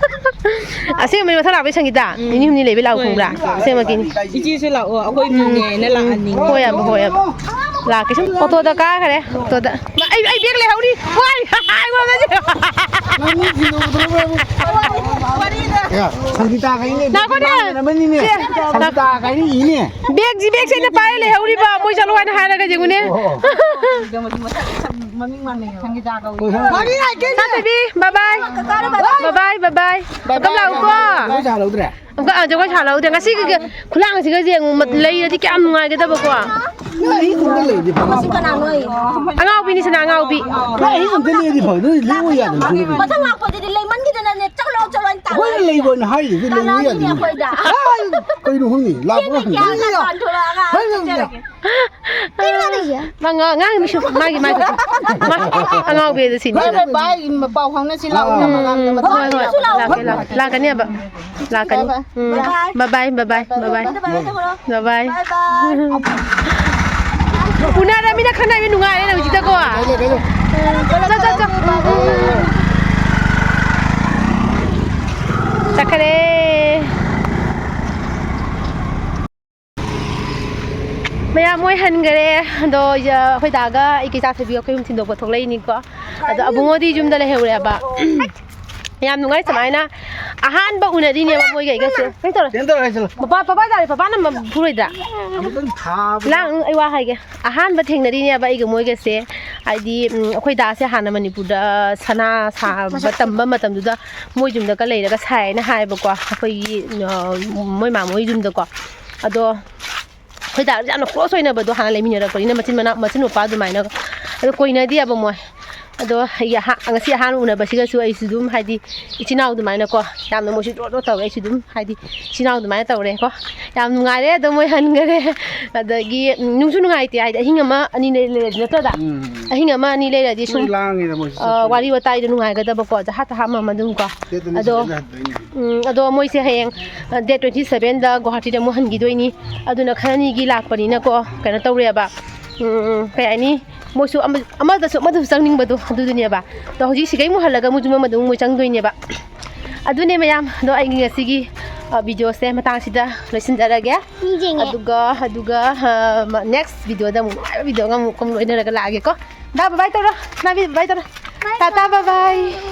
ꯑꯁꯦꯡꯕꯅꯤ ꯃꯊꯪ ꯂꯥꯛꯄꯩ ꯁꯪꯒꯤꯇꯥ꯫ ꯎꯝ꯫ ꯅꯤꯅꯤ ꯍꯨꯝꯅꯤ ꯂꯩꯕ ꯂꯥꯛꯑꯣ ꯍꯣꯏ꯫ ꯈꯪꯕ꯭ꯔꯥ? ꯑꯁꯦꯡꯕꯒꯤꯅꯤ꯫ ꯏꯆꯦꯁꯨ ꯂꯥꯛꯑꯣ, ꯑꯩꯈꯣꯏ ꯎꯝ꯫ ꯃꯤꯅꯦꯅ ꯂꯥꯛꯍꯟꯅꯤꯡꯉꯤ꯫ ꯍꯣꯏ ꯌꯥꯕ, ꯍꯣꯏ ꯌꯥꯕ꯫ ꯂꯥꯛꯀꯦ ꯁꯨꯝ ꯑꯣꯇꯣꯗ ꯀꯥꯈ꯭ꯔꯦ꯫ ꯑꯣꯇꯣꯗ꯫ ꯑꯩ, ꯑꯩ ꯕꯦꯒ ꯂꯩꯍꯧꯔꯤ꯫ ꯋꯥꯏ, ꯑꯩꯉꯣꯟꯗ꯫ ꯅꯪ ꯃꯤ ꯊꯤꯟꯗꯣꯛꯄꯗꯨꯅ ꯃꯔꯝ ꯋꯥꯔꯤꯗ꯫ ꯑꯦ, ꯁꯪꯒꯤꯇꯥ ꯀꯥꯏꯅꯦ꯫ ꯉꯥꯏꯈꯣꯅꯦ꯫ ꯑꯃꯅꯤꯅꯦ꯫ ꯁꯦ꯫ ꯁꯪꯒꯤꯇꯥ ꯀꯥꯏꯅ ꯏꯅꯦ꯫ ꯕꯦꯒꯁꯤ, ꯕꯦꯒꯁꯦ ꯑꯩꯅ ꯄꯥꯏꯔ ꯂꯩꯍꯧꯔꯤꯕ꯫ ꯃꯣꯏ ꯆꯠꯂꯣ ꯍꯥꯏꯅ ꯍꯥꯏꯔꯒ ꯌꯦꯡꯉꯨꯅꯦ꯫ ꯑꯣ, ꯑꯣ꯫ ꯃꯃꯤꯡ ꯃꯥꯟꯅꯩ꯫ ꯁꯪꯒꯤꯇꯥ ꯀꯧꯏ꯫ ꯍꯣꯏ, ꯍꯣꯏ꯫ ꯁꯥꯟꯇꯕꯤ, bye bye꯫ Bye bye, bye bye꯫ Welcome ꯂꯥꯛꯎꯀꯣ꯫ ꯖꯒꯣꯏ ꯁꯥꯍꯜꯍꯧꯗ꯭ꯔꯦ? ꯑꯃꯨꯛꯀ, ꯑ, ꯖꯒꯣꯏ ꯁꯥꯍꯜꯍꯧꯗ꯭ꯔꯦ꯫ ꯉꯁꯤꯒꯤ ꯈꯨꯂꯥꯡꯁꯤꯒ ꯌꯦꯡꯉꯨ, ꯃ-, ꯂꯩꯔꯗꯤ ꯀꯌꯥꯝ ꯅꯨꯡꯉꯥꯏꯒꯗꯕꯀꯣ꯫ ꯅꯪ ꯑꯍꯤꯡ ꯑꯃꯗ ꯂꯩꯔꯗꯤ ꯐꯕ꯫ ꯃꯁꯤ ꯀꯅꯥꯅꯣ ꯑꯩ? ꯑꯉꯥꯎꯕꯤꯅꯤ ꯁꯤꯅ, ꯑꯉꯥꯎꯕꯤ꯫ ꯅꯪ ꯑꯍꯤꯡ ꯑꯃꯗ ꯂꯩꯔꯗꯤ ꯐꯕ꯫ ꯅꯪ ꯂꯦꯡꯉꯨ ꯌꯥꯗꯕ ꯁꯤꯗꯤ꯫ ꯃꯊꯪ ꯂꯥꯛꯄꯗꯗꯤ ꯂꯩꯃꯟꯈꯤꯗꯅꯅꯦ, ꯆꯠꯂꯣ, ꯆꯠꯂꯣ ꯍꯥꯏꯅ ꯇꯥꯟꯅꯔꯦ꯫ ꯑꯩꯈꯣꯏꯅ ꯂꯩꯕꯅ ꯍꯥꯏꯔꯤꯗꯨꯗꯤ ꯂꯦꯡꯉꯨ ꯇꯥꯟꯅꯔꯤꯅꯦ ꯌꯥꯗꯕ ꯁꯤꯗꯤ꯫ ꯑꯩꯈꯣꯏꯗ꯫ ꯑꯥ, ꯀꯩꯅꯣ ꯈꯪꯗꯦ꯫ ꯂꯥꯛꯄ ꯊꯦꯡꯅ ꯀꯥꯟꯗ꯫ ꯀꯌꯥ ꯍꯥꯏ ꯌꯥꯝ ꯇꯥꯟꯊꯣꯔꯛꯑꯒ ꯍꯥꯏ ꯌꯥꯝ ꯆꯠꯆꯔꯒꯦ꯫ ꯃꯥ ꯉꯥ-, ꯉꯥꯡꯉꯤ ꯃꯤꯁꯨ ꯃꯥꯒꯤ, ꯃꯥꯒꯤ꯫ ꯃꯥ ꯑꯉꯥꯎꯕꯤꯗ ꯁꯤꯅꯤ꯫ ꯕꯥꯏ ꯕꯥꯏ ꯕꯥꯏ, ꯄꯥꯎ ꯐꯥꯎꯅꯁꯤ ꯂꯥꯛꯑꯣ ꯑꯥ꯫ ꯅꯃꯥꯟꯅꯕ꯫ ꯍꯣꯏ, ꯍꯣꯏ, ꯂꯥꯛꯀꯦ, ꯂꯥꯛꯀꯦ꯫ ꯂꯥꯛꯀꯅꯦꯕ꯫ ꯂꯥꯛꯀꯅꯤ꯫ ꯕꯥꯏ ꯕꯥꯏ꯫ ꯎꯝ꯫ ꯕꯥꯏ ꯕꯥꯏ꯫ ꯕꯥꯏ ꯕꯥꯏ, ꯕꯥꯏ ꯕꯥꯏ, ꯕꯥꯏ ꯕꯥꯏ꯫ ꯕꯥꯏ ꯕꯥꯏ꯫ ꯕꯥꯏ ꯕꯥꯏ꯫ ꯎꯅꯔꯃꯤꯅ ꯈꯟꯅꯕ ꯅꯨꯡꯉꯥꯏꯔꯦꯅꯦ ꯍꯧꯖꯤꯛꯇꯀꯣ꯫ ꯀꯩꯅꯣ, ꯀꯩꯅꯣ꯫ ꯆꯠ, ꯆꯠ, ꯆꯠ꯫ ꯎꯝ, ꯎꯝ, ꯎꯝ꯫ ꯆꯠꯈꯔꯦ꯫ ꯃꯌꯥꯝ ꯃꯣꯏ ꯍꯟꯈꯔꯦ꯫ ꯑꯗꯣ, ꯑꯩꯈꯣꯏ ꯗꯥꯒ ꯑꯩꯒꯤ ꯏꯆꯥ ꯊꯣꯏꯕꯤꯒ ꯑꯩꯈꯣꯏ ꯑꯍꯨꯝ ꯊꯤꯟꯗꯣꯛꯄ ꯊꯣꯛꯂꯛꯏꯅꯤꯀꯣ꯫ ꯑꯗꯣ ꯑꯕꯨꯡꯉꯣꯗꯤ ꯌꯨꯝꯗ ꯂꯩꯍꯧꯔꯦꯕ꯫ ꯌꯥꯝ ꯅꯨꯡꯉꯥꯏ ꯁꯨꯃꯥꯏꯅ ꯑꯍꯥꯟꯕ ꯎꯅꯔꯤꯅꯦꯕ ꯃꯣꯏꯒ ꯑꯩꯒꯁꯦ꯫ ꯀꯩꯅꯣ ꯇꯧꯔꯦ꯫ ꯀꯩꯅꯣ ꯇꯧꯔꯦ, ꯍꯥꯏꯁꯤꯜꯂꯣ꯫ ꯃꯄꯥ, ꯄꯄꯥ ꯇꯥꯔꯦ, ꯄꯄꯥꯅ ꯃ-, ꯐꯨꯔꯣꯏꯗ꯭ꯔꯥ? ꯑꯃꯨꯛꯇꯪ ꯊꯥꯕꯗ꯫ ꯂꯥꯡ, ꯑꯩ ꯋꯥ ꯍꯥꯏꯒꯦ꯫ ꯑꯍꯥꯟꯕ ꯊꯦꯡꯅꯔꯤꯅꯦꯕ ꯑꯩꯒ ꯃꯣꯏꯒꯁꯦ꯫ ꯍꯥꯏꯗꯤ, ꯎꯝ, ꯑꯩꯈꯣꯏ ꯗꯥꯁꯦ ꯍꯥꯟꯅ ꯃꯅꯤꯄꯨꯔꯗ ꯁꯅꯥ ꯁꯥꯕ ꯇꯝꯕ ꯃꯇꯝꯗꯨꯗ ꯃꯣꯏ ꯌꯨꯝꯗꯒ ꯂꯩꯔꯒ ꯁꯥꯏꯅ ꯍꯥꯏꯌꯦꯕꯀꯣ꯫ ꯑꯩꯈꯣꯏꯒꯤ, ꯑ, ꯃꯣꯏ ꯃꯥ ꯃꯣꯏ ꯌꯨꯝꯗꯀꯣ꯫ ꯑꯗꯣ ꯑꯩꯈꯣꯏ ꯗꯥꯒꯁꯦ ꯌꯥꯝꯅ close ꯑꯣꯏꯅꯕꯗꯣ ꯍꯥꯟꯅ ꯂꯩꯃꯤꯟꯅꯔꯛꯄꯅꯤꯅ ꯃꯆꯤꯟ ꯃꯅꯥꯎ, ꯃꯆꯤꯟ ꯃꯧꯄ꯭ꯋꯥ ꯑꯗꯨꯃꯥꯏꯅ꯫ ꯑꯗꯣ ꯀꯣꯏꯅꯗꯦꯕ ꯃꯣꯏ꯫ ꯑꯗꯣ ꯑꯩꯒꯤ ꯑꯍꯥ-, ꯉꯁꯤ ꯑꯍꯥꯟꯕ ꯎꯅꯕꯁꯤꯒꯁꯨ ꯑꯩꯁꯨ ꯑꯗꯨꯝ ꯍꯥꯏꯗꯤ ꯏꯆꯤꯟ ꯏꯅꯥꯎ ꯑꯗꯨꯃꯥꯏꯅꯀꯣ ꯌꯥꯝꯅ ꯃꯣꯏꯁꯨ ꯗ꯭ꯔꯣ ꯗ꯭ꯔꯣ ꯇꯧꯔꯦ꯫ ꯑꯩꯁꯨ ꯑꯗꯨꯝ ꯍꯥꯏꯗꯤ ꯏꯆꯤꯟ ꯏꯅꯥꯎ ꯑꯗꯨꯃꯥꯏꯅ ꯇꯧꯔꯦꯀꯣ꯫ ꯌꯥꯝ ꯅꯨꯡꯉꯥꯏꯔꯦ꯫ ꯑꯗꯣ ꯃꯣꯏ ꯍꯟꯈꯔꯦ꯫ ꯑꯗꯒꯤ ꯅꯨꯡꯁꯨ ꯅꯨꯡꯉꯥꯏꯇꯦ ꯍꯥꯏꯗꯤ ꯑꯍꯤꯡ ꯑꯃ ꯑꯅꯤ ꯂꯩ-, ꯂꯩꯔꯗꯤ ꯅꯠꯇ꯭ꯔꯗ? ꯎꯝ꯫ ꯑꯍꯤꯡ ꯑꯃ ꯑꯅꯤ ꯂꯩꯔꯗꯤ ꯁꯨꯝ, ꯃꯣꯏ ꯂꯥꯡꯉꯦꯗ ꯃꯣꯏꯁꯨ ꯑ, ꯆꯠꯄꯅꯤꯅ꯫ ꯋꯥꯔꯤ ꯋꯥꯇꯥꯏꯗꯣ ꯅꯨꯡꯉꯥꯏꯒꯗꯕꯀꯣ, ꯖꯍꯥ ꯇꯍꯥ ꯑꯃ ꯑꯗꯨꯝ ꯀꯣ꯫ Date twenty seven ꯑꯗꯣ, ꯗ ꯍꯟꯗꯣꯏꯅꯦ꯫ ꯎꯝ, ꯑꯗꯣ ꯃꯣꯏꯁꯦ ꯍꯌꯦꯡ, ꯑ, date twenty seven ꯗ ꯒꯨꯋꯥꯍꯥꯇꯤꯗ ꯑꯃꯨꯛ ꯍꯟꯈꯤꯗꯣꯏꯅꯤ꯫ ꯑꯗꯨꯅ ꯈꯔꯅꯤꯒꯤ ꯂꯥꯛꯄꯅꯤꯅꯀꯣ, ꯀꯩꯅꯣ ꯇꯧꯔꯦꯕ꯫ ꯎꯝ, ꯎꯝ, ꯀꯩ ꯍꯥꯏꯅꯤ? ꯃꯣꯏꯁꯨ ꯑꯃ-, ꯑꯃꯗꯁꯨ ꯑꯃꯗꯁꯨ ꯆꯪꯅꯤꯡꯕꯗꯣ ꯑꯗꯨꯗꯨꯅꯦꯕ꯫ ꯑꯗꯣ ꯍꯧꯖꯤꯛ ꯁꯤꯒꯩ ꯑꯃꯨꯛ ꯍꯜꯂꯒ ꯃꯣꯏꯁꯨ ꯃꯃꯗ ꯑꯃꯨꯛ ꯃꯣꯏ ꯆꯪꯗꯣꯏꯅꯦꯕ꯫ ꯑꯗꯨꯅꯦ ꯃꯌꯥꯝ, ꯑꯗꯣ ꯑꯩꯒꯤ ꯉꯁꯤꯒꯤ, ꯑ, video ꯁꯦ ꯃꯇꯥꯡꯁꯤꯗ ꯂꯣꯏꯁꯤꯟꯖꯔꯒꯦ꯫ ꯅꯤꯡꯁꯤꯡꯉꯦ꯫ ꯑꯗꯨꯒ, ꯑꯗꯨꯒ, ꯑ, ꯃ-, next video ꯗ ꯑꯃꯨꯛ ꯅꯨꯡꯉꯥꯏꯕ video ꯑꯃ ꯑꯃꯨꯛ ꯂꯣꯏꯅꯔꯒ ꯂꯥꯛꯑꯒꯦꯀꯣ꯫ ꯗꯥ, bye bye ꯇꯧꯔꯣ꯫ ꯅꯥꯕꯤ, bye bye ꯇꯧꯔꯣ꯫ Bye Tata, bye bye꯫